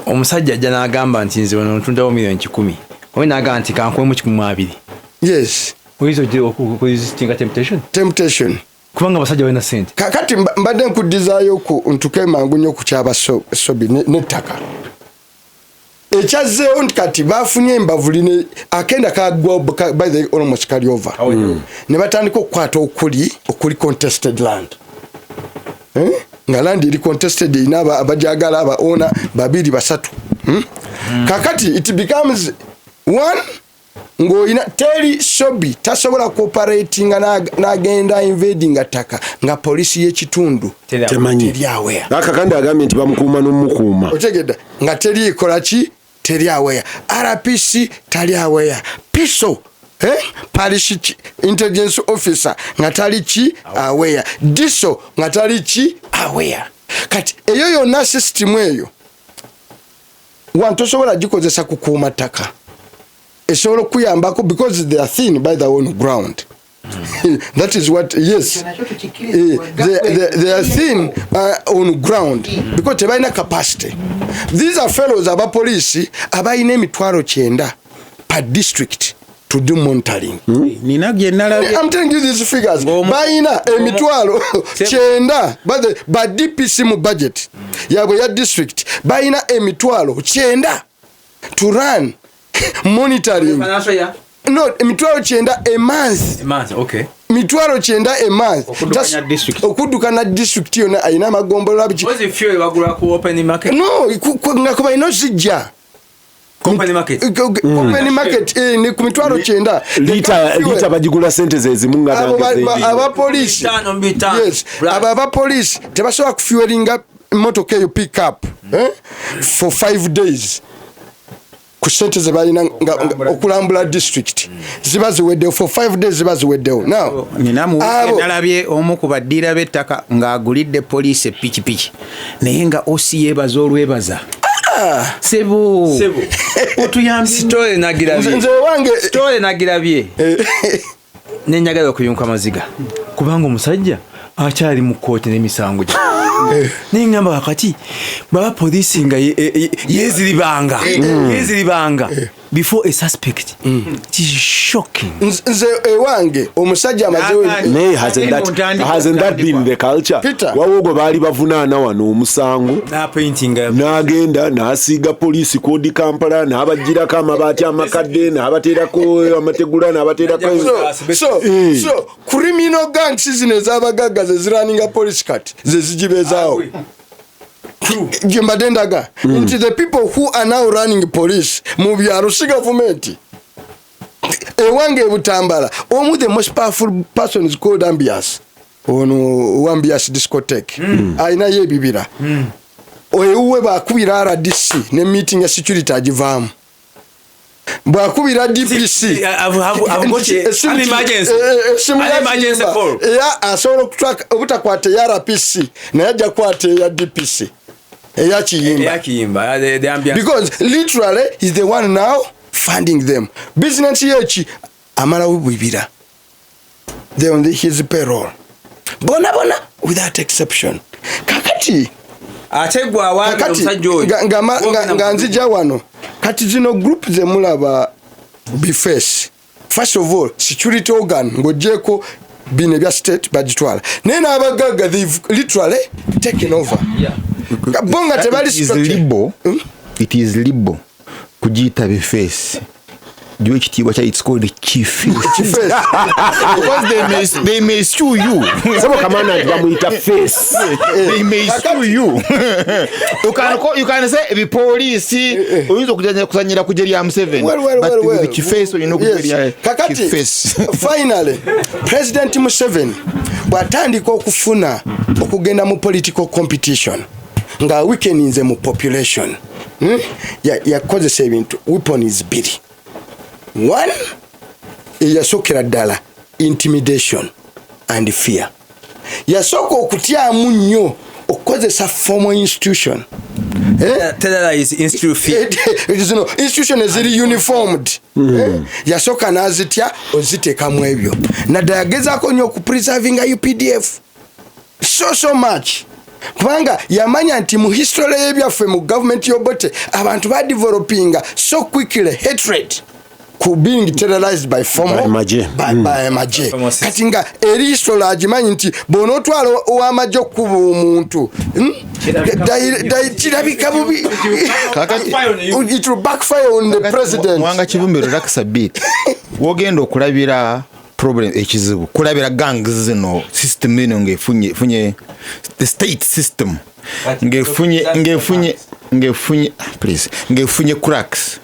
omusajja ajja n'agamba nti nze wano ntundawo miliyoni 100, oba n'agamba nti kankuwemu 120. Oyinza okuresistinga temptation?
Temptation.
Kubanga abasajja balina sente.
Kakati mbadde nkuddizaayo ku ntuke mangu nnyo ku kyabasobi n'ettaka ekyazzeewo nti kati bafunye embavu line akenda kagwa by the almost kali over, ne batandika okukwata okuli contested land, eh? Nga land eri contested, erina abajagala, aba owner babiri basatu, Kakati it becomes one ng'olina teri sobi tasobola cooperatinga n'agenda invadinga ttaka nga polisi y'ekitundu
Temanyi.
teri aware.
Akakandi agambye nti bamukuuma n'omukuuma.
Otegedda nga teri ekola ki, teri aware, RPC tali aware, PISO, eh? Parish intelligence officer nga tali ki aware, DISO nga tali ki aware. Kati eyo yonna system eyo one tosobola gikozesa kukuuma ttaka. Esobola okuyambako because they are thin by the own ground. That is what, yes. They are thin on ground because tebalina capacity. These are fellows abapoliisi abalina 90,000 per district to do monitoring.
Nina gye nalabye.
I'm telling you these figures. Balina 90,000 ba DPC mu budget yabwe ya district, balina 90,000 to run monitoring. No, 90,000 a month.
Month, okay.
90,000 a month.
Okuddukanya district.
Okuddukana district yonna, ayina amagombolola biki.
Ozi fuel bagula ku open market?
No, nga kubalina ozijja.
Company market.
Company market, ni ku 90,000.
Lita bagigula sente zezimu nga
Abo
nange zendi.
Abapoliisi.
Bitaano, bitaano.
Yes.
Right.
Abo abapoliisi tebasobola kufuelinga motoka eyo pick up, for 5 days ku sente ze balina okulambula district ziba ziweddewo. For 5 days ziba ziweddewo. Now
Nina mu
abo-
nalabye omu ku baddiira b'ettaka ng'agulidde poliisi epikipiki, naye nga osi yeebaza olwebaza, sebo.
Sebo.
Otuyambye.
Story nagirabye.
Nze wange
Story nagirabye nenjagala okuyunka amaziga kubanga omusajja akyali mu kooti n'emisango gye. Neŋŋamba kakati baba poliisi nga yeeziribanga before a suspect, it is shocking.
Nze ewange omusajja amazewo
Naye hasn't that been the culture?
Peter.
Waliwo gwe baali bavunaana wano omusango,
Napaintinga.
n'agenda n'asiiga poliisi kodi Kampala, n'abagirako amabaati amakadde, n'abateerako amategula, n'abateerako
So, so criminal gangs zino ez'abagagga ze zirunninga police, kati ze zigibezaawo. Gye mbadde ndaga nti the people who are now running police mu byalo si gavumenti. Ewange ebutambala omu, the most powerful person is called Ambias, ono owambias discotheque, alinayo ebibira. Ewuwe bakubira RDC ne meeting ya security agivaamu, bwakubira DPC
I've got an emergency.
Esimu
An emergency call.
Era asobola obutakwata eya RPC, naye ajja kukwata eya DPC eya Kiyimba.
Eyakiyimba, the ambience.
Because literally is the one now funding them. Business yeki amalawo bibira, they on his payroll bona bona without exception. Kakati
Ate gwe awaabira
kakati
omusajja oyo
nga nzija wano, kati zino group zemulaba biface, first of all security organ, ng'ogyeko bino ebya state bagitwala, naye n'abagagga, they've literally taken over. Bo nga tebali
It is
structure.
libel. It is libel kugiyita biface. Giwe ekitiibwa kya, it's called chief
Kiface.
Because they may sue you.
Sebo kamana nti bamuyita face.
They may sue you. You can say ebipoliisi oyinza okuzanyira ku gye lya Museveni,
Well,
but
well.
with kiface olina
Yes.
okugya
Kakati
kiface.
finally President Museveni bw'atandika okufuna okugenda mu political competition nga weakeninze mu population, Yakozesa ebintu weapons bbiri. One, eyasookera ddala intimidation and fear. Yasooka okutyamu nnyo okukozesa formal institution, eh?
Terrorize institute fear.
Zino institution eziri uniformed, eh? Yasooka n'azitya oziteekamu ebyo. Naddala yagezaako nnyo okupreservinga UPDF so much, kubanga yamanya nti mu history y'ebyaffe mu gavumenti y'Obote abantu badevelopinga so quickly hatred ku being terrorized by formal
By magye.
by magye.
Formal system.
Kati nga eri history agimanyi nti bw'onootwala ow'amagye okukuba omuntu, kirabika bubi. It will backfire on the president.
Mwanga Kivumbi, relax a bit. Wogenda okulabira problem, ekizibu kulabira gangs zino, system eno ngaefunye funye the state system ngaefunye please, ngaefunye cracks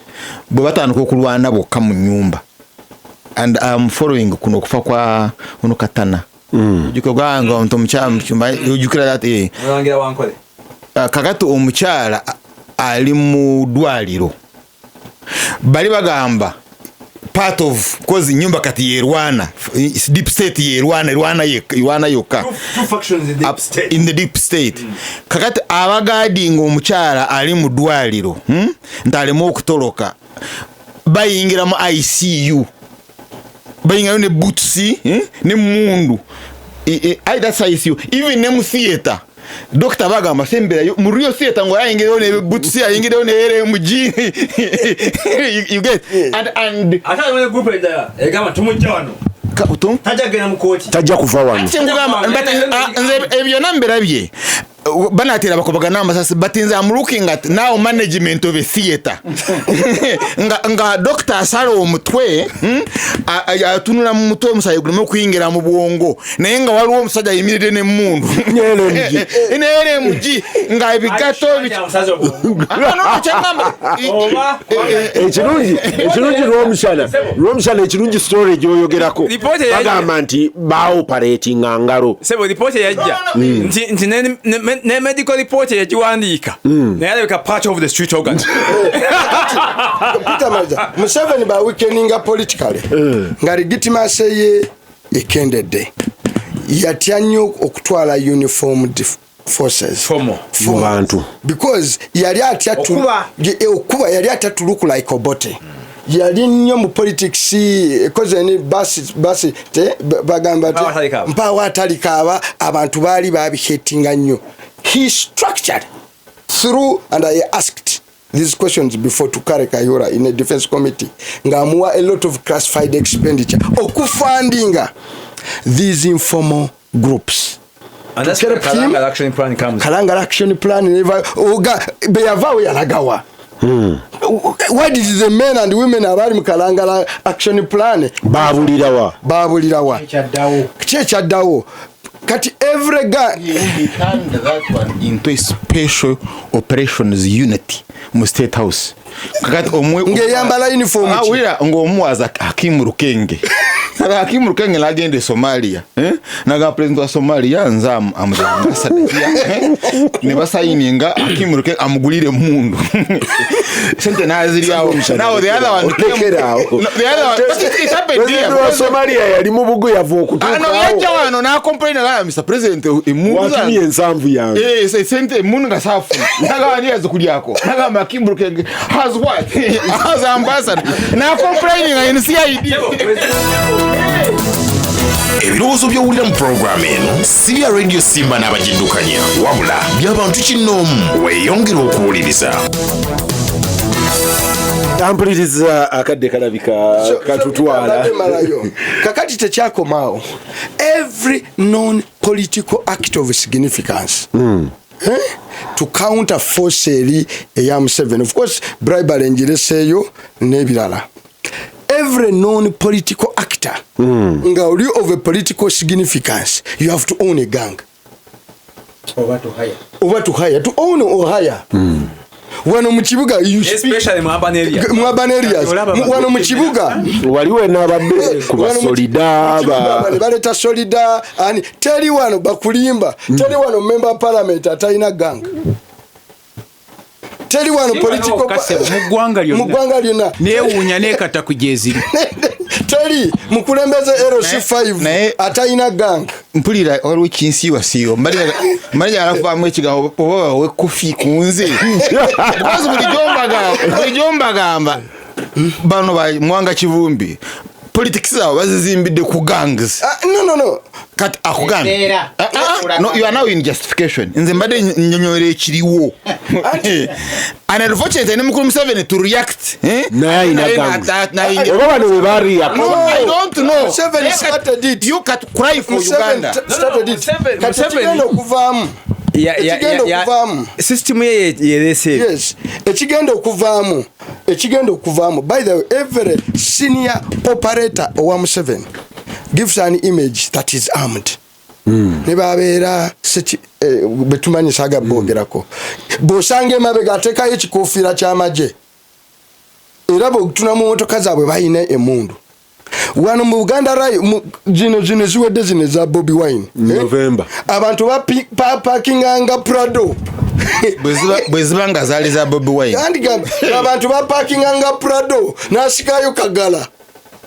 bwe batandika okulwana bokka mu nyumba. And I'm following kuno okufa kwa ono Katana, ojjukira gwanga nti omukyala ojjukira that, eh.
Mulangira wankole.
Kakati omukyala ali mu ddwaliro, bali bagamba part of cause nyumba kati yerwana, deep state yerwana, erwana yokka.
Two factions in the state.
In the deep state. Kakati abaguardinga omukyala ali mu ddwaliro, Nti aleme okutoloka, bayingira mu ICU, bayingirayo ne boots, Ne mundu. That's ICU. Even ne mu theatre dokita bagamba semberayo mu real theatre ngo ayingireyo ne boots, ayingireyo ne LMG. You get? And
Ate aliwo ne group endala egamba tumujja wano. Tajja kugenda mu kooti.
Tajja kuva wano.
Ate nkugamba, but, nze ebyo byonna mbirabye. Banatera bakubagana amasasi, but nze I'm looking at now management of a theatre nga doctor asala omutwe, atunula mu mutwe, omusaayi guleme okuyingira mu bwongo, naye nga waliwo omusajja ayimiridde n'emmundu
LMG.
Ne LMG nga ebigatto. Ah, no, kyengamba
Ekirungi lwomushana, ekirungi story gyoyogerako
Report eyajja-
bagamba nti baoperatinga ngalo.
Sebo, report eyajja nti ne medical report yagiwandiika naye alabika part of the street organ.
Peter Maza, Museveni ba weakeninga politically nga legitimacy ye ekendedde, yatya nnyo okutwala uniformed forces.
Formal.
Mu bantu.
Because yali atya
Okuba.
Okuba yali atya to look like Obote. Yali nnyo mu politics ekoze ni basi basi te bagamba
Mpaawo atalikaaba.
Mpaawo atalikaaba. Abantu baali babihetinga nnyo. He structured through, and I asked these questions before to Kale Kayihura in a defense committee, ng'amuwa a lot of classified expenditure okufundinga these informal groups.
And that's
To
where
help him.
Kalangala action plan comes.
Kalangala action plan neva oga beyavaawo yalagawa. Why did the men and women abali mu Kalangala action plan
Babulirawa?
Babulirawa?
Ekyaddawo.
Ki ekyaddawo? Kati every guy
He turned that one into a special operations unit mu State House. Kakati omwe
Ng'eyambala uniform
Ah,
ki?
wulira, ng'omuwaza Hakimu Rukenge. Saka Hakimu Rukenge n'agenda e Somalia, eh? Naga president wa Somalia, nze ambassador here, eh? Ne basayininga, Hakimu Rukenge amugulire emundu, sente n'aziryawo. Now the other one came-
Olekeraawo.
No, the other one, but it happened here.
President wa Somalia yali mu buguyavu
Ah, no,
okutuukaawo.
yajja wano n'acomplain, agamba, "Mr President, emundu
Watumye
zange
ensanvu yange.
Eh, sente emundu nga saafuna." Nagamba, "Ani yazikulyako?" Nagamba, "Hakim Rukenge has what? Has ambassador." Na complaining in CID.
Ebirowoozo by'owulira mu pulogulaamu eno si bya Radio Simba n'abagiddukanya, wabula by'abantu kinnoomu. Weeyongere okuwuliriza.
Ampuliriza, akadde kalabika katutwala.
Mbadde malayo. Kakati tekyakomaawo. Every non political act of significance, eh? To counter force eri eya Museveni, of course bribery ngireseeyo n'ebirala, every non political actor nga oli of a political significance, you have to own a gang.
Oba to hire.
Oba to hire, to own or hire. Wano mu kibuga you speak
Especially mu urban area.
Mu urban areas.
Olaba
Wano mu kibuga
Wali wena abadde ku
Wano mu
basolida
kibuga bano baleeta solida ani, teri wano bakulimba, teri wano member of parliament atalina gang, teri wano political
Kasebo.
Mu ggwanga
mu
lyonna.
ggwanga lyonna.
Neewuunya neekata ku gyeziri.
Teri mukulembeze LC5 atalina gang.
Mpulira waliwo kinsiiwasiiwa, mbali alakuvaamu ekigambo oba bawe kofi ku nze, because bulijjo mbagamba bano ba Mwanga Kivumbi politics zaabwe bazizimbidde ku gangs.
Ah, no.
Kati akugambye
Embeera.
Ah, ah, no, you are now in justification. Nze mbadde nnyonnyola ekiriwo, and unfortunately ne mukulu Museveni to react, eh?
Naye alina
Naye
gangs.
naye
Oba bano bwe bariya.
No, I don't know.
Museveni started it.
You can cry for
Museveni
Uganda.
Started it.
Museveni-
Kati
Museveni-
ekigenda okuvaamu, ekigenda okuvaamu,
System ye yereese ebyo.
Yes, ekigenda okuvaamu, by the way, every senior operator owa Museveni gives an image that is armed. Ne babeera betumanyi saaga boogerako, bw'osanga emabega ateekayo ekikofiira ky'amagye, era bwetuna mu motoka zaabwe balina emundu. Wano mu Buganda zino ziwedde, zino eza Bobi Wine, eh?
November.
Abantu bapakinganga Prado.
Bwe ziba nga zaali za Bobi Wine.
Andigamba abantu bapakinganga Prado nasikayo kagala.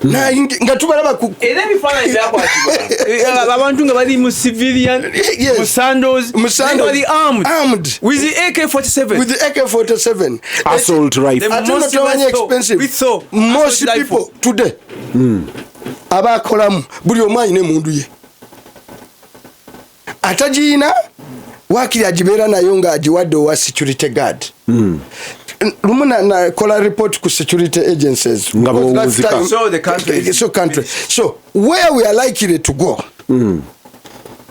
Nga tubalaba
Era ebifaananyi byakwatibwa abantu nga bali mu civilian
Yes.
mu sandals,
Mu sandals.
nga bali armed,
Armed.
with the AK-47.
With the AK-47.
Assault rifle.
The
Ate
most
no tomanyi
lethal-
expensive.
lethal
Most
assault
people
rifle.
today abakolamu, buli omu alina emundu ye, atagiyina wakiri agibeera nayo ng'agiwadde owa security guard. Lumu nakola report ku security agencies.
Nga
Because last
bw'owunzika.
So the country is-
So country, so where we are likely to go,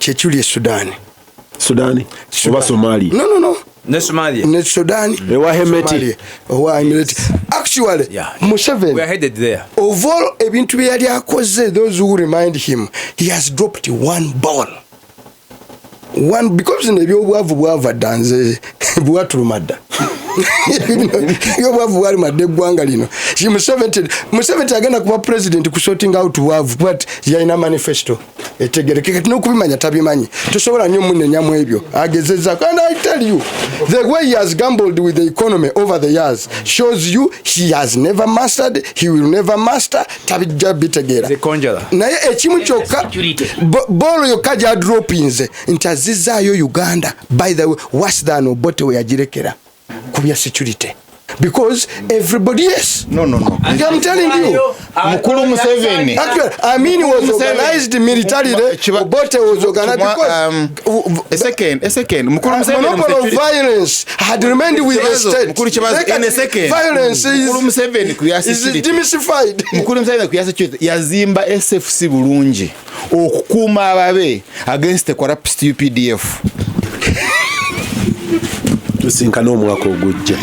kyekiri e Sudan.
Sudani oba Somalia?
No, no, no.
Ne Somalia.
Ne Sudan.
Ewa Hemeti.
Somalia. Owa Hemeti. Actually, Museveni,
We are headed there.
Of all ebintu bye yali akoze, those who remind him, he has dropped one ball, one, because zino ebyobwavu bwava dda, nze bwatuluma dda, ebyobwavu bwaluma dda eggwanga lino. Museveni agenda kuba president ku sorting out bwavu, but yalina manifesto etegereke, kati n'okubimanya tabimanyi. Tosobola nnyo munenyamu ebyo agezezaako. And I tell you, the way he has gambled with the economy over the years shows you he has never mastered, he will never master, tabijja bitegeera.
The conjurer.
Naye ekimu kyokka, boolo yokka gyadropinze nti azizaayo Uganda, by the way, worse than Obote we yagirekera ku bya security, because everybody, yes.
No, no, no.
I'm telling you.
Mukulu Museveni.
Actually, Amin was
Museveni.
organized militarily. Obote was organized because
A second, a second. Mukulu Museveni mu
monopoly of
security-
violence had remained with the
Kibazo,
state.
Mukulu Kibazo, in a second.
Violence
Mukulu Museveni ku ya
is
security.
demystified.
Mukulu Museveni ku ya security yazimba SFC bulungi okukuuma ababe against the corrupt UPDF.
Tusinkana omwaka ogujja.